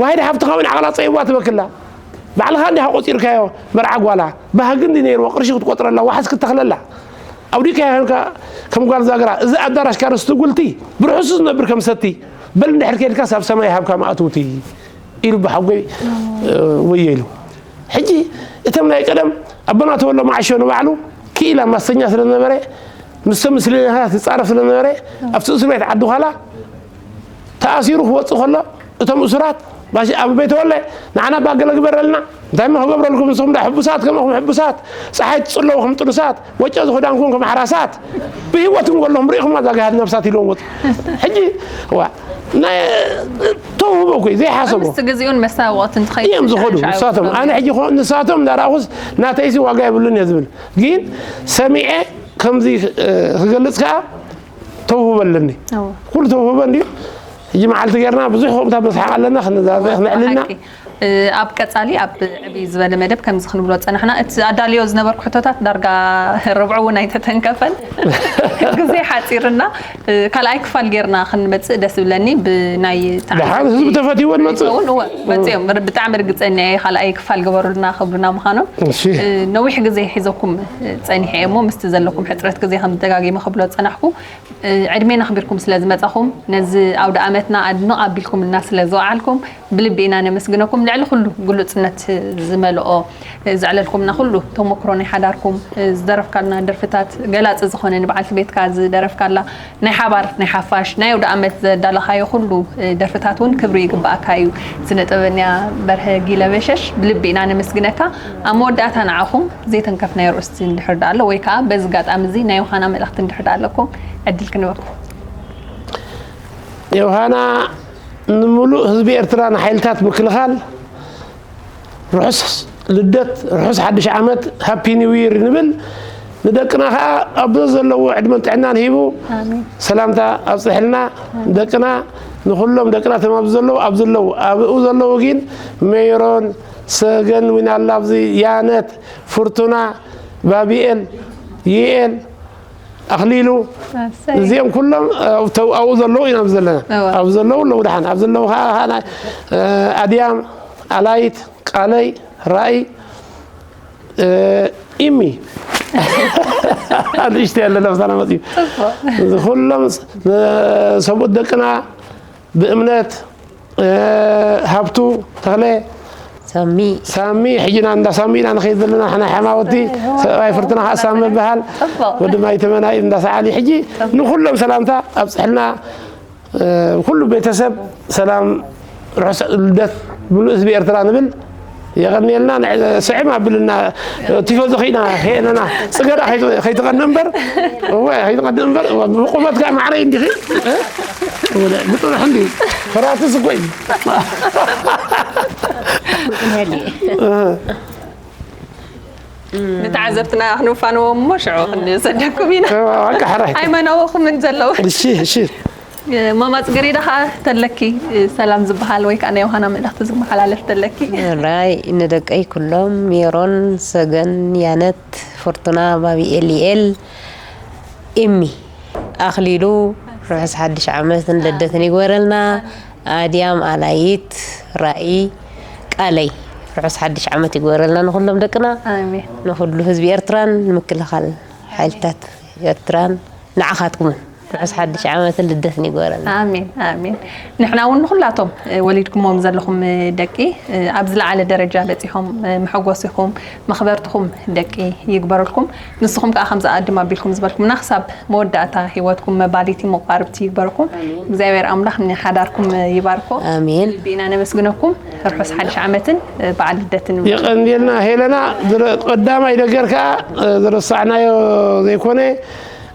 ዋሂድ ሓፍትኻ እውን ዓቕላ ፀይዋ ትበክላ ባዕልኻ እንዲኻ ቆፂርካዮ መርዓ ጓላ ባህጊ እንዲ ነይርዎ ቅርሺ ክትቆፅረላ ዋሕስ ክተኽለላ ኣውዲእካዮ ከ ከም ጓል ዛግራ እዚ ኣዳራሽ ካርስቲ ጉልቲ ብርሑሱ ዝነብር ከም ሰቲ በል እንድሕር ከይድካ ሳብ ሰማይ ሃብካ ማእትውቲ ኢሉ ብሓጎይ ወዮ ኢሉ ሕጂ እቶም ናይ ቀደም ኣቦና ተወሎ ማዓሾ ንባዕሉ ክኢላ ማስተኛ ስለ ዝነበረ ምስቶም ምስልናታት ዝፃረፍ ስለ ዝነበረ ኣብቲ እስር ቤት ዓዲ ዃላ ተኣሲሩ ክወፅእ ከሎ እቶም እሱራት ባሽ ኣብ ቤት ወለ ንዓና ባገለ ግበረልና እንታይ ማ ክገብረልኩም ንስኹም ዳ ሕቡሳት ከማኹም ሕቡሳት ፀሓይ ትፅለዉ ከም ጥኑሳት ወጨ ዝኽዳንኩም ከም ሓራሳት ብህይወት እንከለኹም ርኢኹም ኣዛ ጋሃድ ነብሳት ኢልዎም ወፁ ሕጂ ዋ ናይ ተውህቦ እኮ እዩ ዘይሓሰቦ ምስ ግዜኡን መሳወቕትን ትኸይድ እዮም ዝኸዱ ንሳቶም ኣነ ሕጂ ንሳቶም እንዳረኣኹስ ናተይሲ ዋጋ የብሉን እየ ዝብል ግን ሰሚዐ ከምዚ ክገልፅ ከዓ ተውህቦ ኣለኒ ኩሉ ተውህቦ እንድዩ ሕጂ መዓልቲ ጌርና ብዙሕ ከምታት መስሓቅ ኣለና ክነዛዘ ክነዕልና ኣብ ቀጻሊ ኣብ ዕብይ ዝበለ መደብ ከምዚ ክንብሎ ጸናሕና። እቲ ኣዳልዮ ዝነበርኩ ሕቶታት ዳርጋ ርብዑ እውን ኣይተተንከፈን። ግዜ ሓጺርና። ካልኣይ ክፋል ጌርና ክንመጽእ ደስ ይብለኒ። ብናይ ጣዕሚ ደሓን ህዝቢ ተፈትይዎ ንመጽእ። ይኸውን። እወ፣ መጽኦም ብጣዕሚ ርግጸኛ እየ ካልኣይ ክፋል ግበሩልና ክብሉና ምዃኖም። እሺ። ነዊሕ ግዜ ሒዘኩም ጸኒሐ እየ እሞ ምስቲ ዘለኩም ሕጽረት ግዜ ከም ደጋጊመ ክብሎ ጸናሕኩ። ዕድሜና ኣኽቢርኩም ስለ ዝመጻኹም፣ ነዚ ኣውደ ኣመትና ኣድምቕ ኣቢልኩምልና ስለ ዝወዓልኩም ብልቢ ኢና ነመስግነኩም። ልዕሊ ኩሉ ግሉጽነት ዝመልኦ ዘዕለልኩምና ኩሉ ተሞክሮ ናይ ሓዳርኩም፣ ዝደረፍካልና ደርፍታት ገላጺ ዝኾነ ንበዓልቲ ቤትካ ዝደረፍካላ ናይ ሓባር ናይ ሓፋሽ ናይ ኣውደ ኣመት ዘዳለኻዮ ኩሉ ደርፍታት እውን ክብሪ ይግባኣካ እዩ። ስነ ጥበበኛ በርሀ ጊለ መሸሽ ብልቢ ኢና ነመስግነካ። ኣብ መወዳእታ ንዓኹም ዘይተንከፍናዮ ኣርእስቲ እንድሕር ደኣ ኣሎ ወይ ከዓ በዚ ኣጋጣሚ እዚ ናይ ዮሃና መልእኽቲ እንድሕር ደኣ ኣለኩም ዕድል ክንበኩም። ዮሃና ንምሉእ ህዝቢ ኤርትራ ንሓይልታት ምክልኻል ርሑስ ልደት ርሑስ ሓድሽ ዓመት ሃፒ ኒው ይር ንብል። ንደቅና ከዓ ኣብ ዘለዉ ዕድመን ጥዕናን ሂቡ ኣሜን። ሰላምታ ኣብፅሕልና። ደቅና ንኩሎም ደቅና ተም ኣብ ዘለዉ ኣብ ዘለዉ ኣብኡ ዘለዉ ግን ሜሮን ሰገን ዊናላ ኣብዚ ያነት ፍርቱና ባቢኤል ይኤል ኣኽሊሉ ኣሰይ። እዚኦም ኩሎም ኣብኡ ዘለዉ ኢና ዘለና እወ። ኣብ ዘለዉ ኣለዉ ደሓን ኣብ ዘለዉ ከዓ ናይ ኣድያም ኣላይት ቃለይ ራእይ ኢሚ ንእሽተይ ኣለና ምሳና መፅዩ ኩሎም ሰብኡት ደቅና ብእምነት ሃብቱ ተኽለ ሳሚ ሳሚ ሕጂና እንዳ ሳሚ ኢና ንኸይድ ዘለና ሕና ሓማወቲ ሰብኣይ ፍርትና ከዓ ሳሚ በሃል ወዲ ማይ ተመናይ እንዳ ሰዓሊ ሕጂ ንኩሎም ሰላምታ ኣብፅሕልና ኩሉ ቤተሰብ ሰላም ርሑስ ልደት ምሉእ ህዝቢ ኤርትራ ንብል የቐንየልና ስዕም ኣብልና ቲፎዞ ኸይና ሄነና ፅገዳ ከይትቐኒ እምበር እወ ከይትቐኒ እምበር ብቁመት ከዓ ማዕረይ እንዲኺ ብጥሩሕ እንዲ ፈራትስ እኮ እዩ ንተዓዘብትና ክንፋንዎም እሞ ሽዑ ክንሰደኩም ኢና ሕራይ ኣይመነወኹምን ዘለዉ እሺ እሺ ማማ ፅገሬዳ ከዓ ተለኪ ሰላም ዝበሃል ወይ ከዓ ናይ ዮሃና መልእኽቲ ዝመሓላለፍ ተለኪ ራይ ንደቀይ ኩሎም ሜሮን ሰገን ያነት ፍርቱና ባቢ ኤልኤል ኢሚ ኣኽሊሉ ርሑስ ሓድሽ ዓመትን ልደትን ይግበረልና ኣድያም ኣላይት ራእይ ቃለይ ርሑስ ሓድሽ ዓመት ይግበረልና ንኩሎም ደቅና ኣሜን ንኩሉ ህዝቢ ኤርትራን ንምክልኻል ሓይልታት ኤርትራን ንዓኻትኩምን ርሑስ ሓድሽ ዓመትን ልደትን ይግበረልና ኣሜን ኣሜን ንሕና እውን ንኩላቶም ወሊድኩሞም ዘለኹም ደቂ ኣብ ዝለዓለ ደረጃ በፂሖም መሐጎሲኹም መኽበርትኹም ደቂ ይግበረልኩም ንስኹም ከዓ ከምዚ ኣድም ኣቢልኩም ዝበልኩምና ክሳብ መወዳእታ ህይወትኩም መባሊቲ መቋርብቲ ይግበረኩም እግዚኣብሔር ኣምላኽ ንሓዳርኩም ይባርኮ ኣሜን ልቢና ነመስግነኩም ርሑስ ሓድሽ ዓመትን በዓል ልደትን የቐንየልና ሄለና ዝረ- ቀዳማይ ነገር ከዓ ዝረሳዕናዮ ዘይኮነ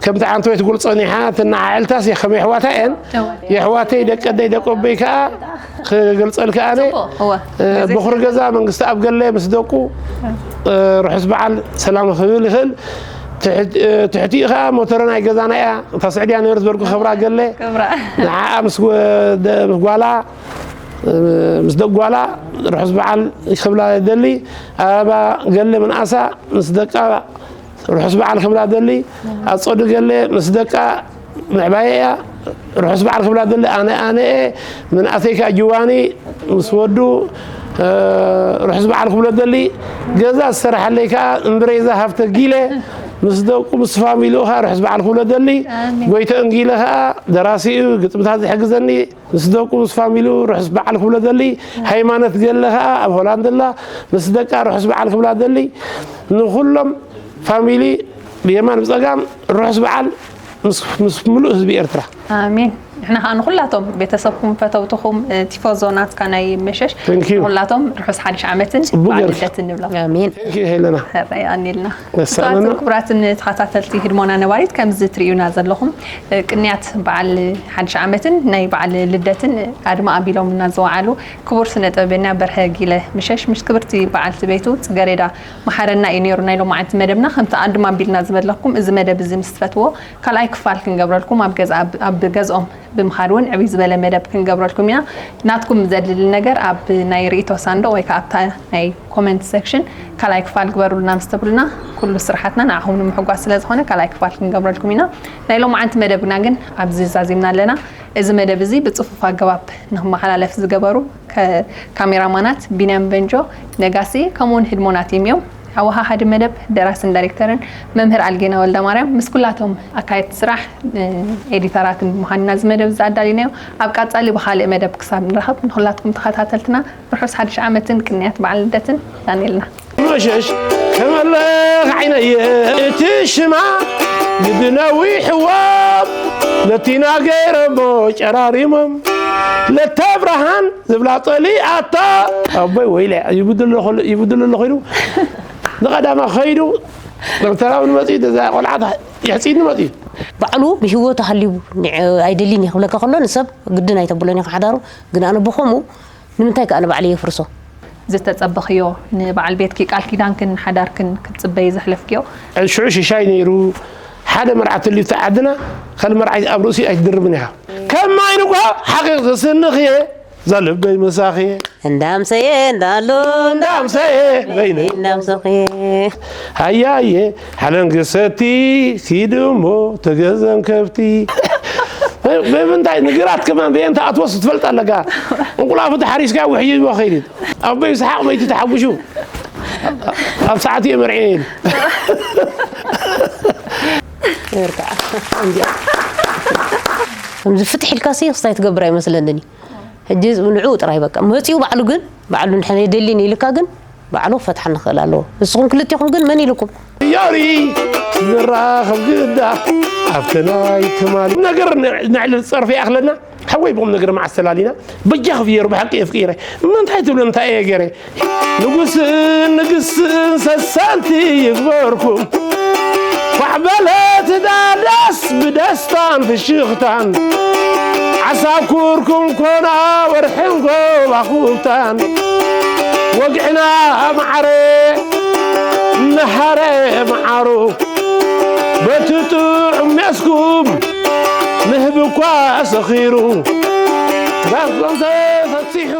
ከምቲ ዓንተወይ ትገልፆ ኒሓ ትናዓዕልታስ ከም የሕዋታ እየን የሕዋተይ ደቀደይ ደቀቦይ ከዓ ክገልፀልካ ኣነ እወ በኹሪ ገዛ መንግስቲ ኣብ ገለ ምስ ደቁ ርሑስ በዓል ሰላም ክብል ይኽእል ትሕቲኡ ከዓ ሞተረ ናይ ገዛና እያ እታ ስዕድያ ነበርት በርጉ ክብራ ገለ ክብራ ንዓኣ ምስ ጓላ ምስ ደቂ ጓላ ርሑስ በዓል ክብላ ደሊ ኣበባ ገለ ምንኣሳ ምስ ደቃ ርሑስ በዓል ክብላ ደሊ ኣፀዱ ገለ ምስ ደቃ ምዕባየ እያ ርሑስ በዓል ክብላ ደሊ ኣነ ኣነ እየ ምንኣሰይ ከዓ ጅዋኒ ምስ ወዱ ርሑስ በዓል ክብሎ ደሊ ገዛ ዝሰረሐለይ ከዓ እምብሬዛ ሃፍተ ጊለ ምስ ደቁ ምስ ፋሚሊኡ ከዓ ርሑስ በዓል ክብሎ ደሊ ጎይተ እንጊለ ከዓ ደራሲኡ ግጥምታት ዝሕግዘኒ ምስ ደቁ ምስ ፋሚሊኡ ርሑስ በዓል ክብሎ ደሊ ሃይማኖት ገለ ከዓ ኣብ ሆላንድ ኣላ ምስ ደቃ ርሑስ በዓል ክብላ ደሊ ንኩሎም ፋሚሊ ብየማን ብፀጋም ርሑስ በዓል ምስ ምሉእ ህዝቢ ኤርትራ ኣሜን ንሕና ከዓ ንኩላቶም ቤተሰብኩም ፈተውትኹም ቲፎዞ ናትካ ናይ መሸሽ Thank you. ንኩላቶም ርሑስ ሓድሽ ዓመትን ጽቡቅ በዓል ጌርካ። ልደትን ንብሎም ኣሜን ቴንኪዩ ሄለና ሕራይ ኣኒልና መሳለና። ክቡራትን ክቡራትን ተኸታተልቲ ህድሞና ነባሪት ከምዚ ትርእዩና ዘለኹም ቅንያት በዓል ሓድሽ ዓመትን ናይ በዓል ልደትን ኣድማ ኣቢሎም እናዝወዓሉ ክቡር ስነ ጥበበኛ በርሀ ጊለ ምሸሽ ምስ ክብርቲ በዓልቲ ቤቱ ፅገሬዳ መሓረና እዩ ነይሩ ናይ ሎማዓንቲ መደብና ከምቲ ኣድማ ኣቢልና ዝበለኩም እዚ መደብ እዚ ምስ ትፈትዎ ካልኣይ ክፋል ክንገብረልኩም ኣብ ገዛ ኣብ ገዝኦም ብምኻድ እውን ዕብይ ዝበለ መደብ ክንገብረልኩም ኢና። ናትኩም ዘድሊ ነገር ኣብ ናይ ርእይቶ ሳንዱቕ ወይ ከዓ ኣብታ ናይ ኮመንት ሴክሽን ካልኣይ ክፋል ግበሩልና ምስ ትብሉና፣ ኩሉ ስራሓትና ንዓኹም ንምሕጓስ ስለ ዝኾነ ካልኣይ ክፋል ክንገብረልኩም ኢና። ናይ ሎማዓንቲ መደብና ግን ኣብዚ ዛዚምና ኣለና። እዚ መደብ እዚ ብጽፉፍ ኣገባብ ንክመሓላለፍ ዝገበሩ ከ-፣ ካሜራማናት ቢንያም በንጆ፣ ነጋሲ፣ ከምኡውን ህድሞና ቲም እዮም። ኣወሃሃዲ መደብ፣ ደራስን ዳይሬክተርን መምህር ኣልጌና ወልደማርያም፣ ምስ ኩላቶም ኣካየድቲ ስራሕ፣ እ፣ ኤዲተራትን ብምዃን ኢና እዚ መደብ እዚ ኣዳሊናዮ። ኣብ ቀጻሊ ብኻልእ መደብ ክሳብ ንራኸብ፣ ንኹላትኩም ተኸታተልትና ርሑስ ሓድሽ ዓመትን ቅንያት በዓል ልደትን ዳንኤልና። መሸሽ ከመለኽ ዓይነየ እቲ ሽማ ግዲ ነዊሕዎም ለቲና ገይረሞ ጨራሪሞም ለተ ብርሃን ዝብላ ጸሊኣታ ኣቦይ ወይለ ይብድሎ ይብድሎ ኮይኑ ንቐዳማ ኸይዱ ዶክተራዊ ንመጽኡ ደዛ ቆልዓት የሕጺኒ መጽኡ ባዕሉ ብህይወቱ ሃልዩ ንዕ-፣ ኣይደልን እየ ክብለካ ከሎ ንሰብ ግድን ኣይተብሎን ኢኻ ሓዳሩ። ግን ኣነ ብኸምኡ ንምንታይ ከኣ ንባዕለይ የፍርሶ? ዝተጸበኽዮ ንበዓል ቤትኪ ቃል ኪዳንክን ሓዳርክን ክትጽበዪ ዘሕለፍክዮ ሽዑ ሽሻይ ነይሩ ሓደ መርዓ ተልዩ ዓድና ካልእ መርዓይ ኣብ ርእሲ ኣይትድርብን ኢኻ ከም ማይ ንጉሃ ሓቒቕ ዘስንኽየ ዛልበይ መሳኽየ እንዳምሰየ እንዳሎ እንዳምሰየ በይነ እንዳምሰኽየ ሃያየ ሓለንግሰቲ ኪዱ እሞ ተገዘም ከብቲ ብምንታይ ንግራት ከማን ብየንተ ኣትወስ ትፈልጥ ኣለካ እንቁላፉ ተሓሪስካ ውሕይዎ ኸይድ ኣቦይ ይስሓቅ በይቲ ተሓጉሹ ኣብ ሰዓት እየ መርዒ ከምዚ ፍትሕ ኢልካ ሲ ክስታይ ትገብር ኣይመስለንን እዩ ሕጂ ንዕኡ ጥራይ በቃ መፂኡ ባዕሉ ግን ባዕሉ ንሕነ የደሊን ኢልካ ግን ባዕሉ ክፈትሓ ንኽእል ኣለዎ ንስኹም ክልቲኹም ግን መን ኢልኩም ዮሪ ንራኸብ ግዳ ኣብቲ ናይ ትማሊ ነገር ንዕሊ ፀርፊ ይኣኽለና ሓወይ ብቑም ነገር መዓስ ተላሊና በጃ ክፍየሩ ብሓቂ የፍቂረ ምንታይ ትብሎ እንታይ እየ ገይረ ንጉስን ንግስን ሰሰንቲ ይግበርኩም ኳዕ በለት ዳዳስ ብደስታን ፍሽኽታን ዓሳብ ኩርኩም ኮና ወርሕን ኮባኹብታን ወግዕና ማዓረ መሃረ መዓሩ በቲ ጥዑም ሜስኩም ንህቢ እኳ ሰኺሩ ዳስ ተፈሲሑ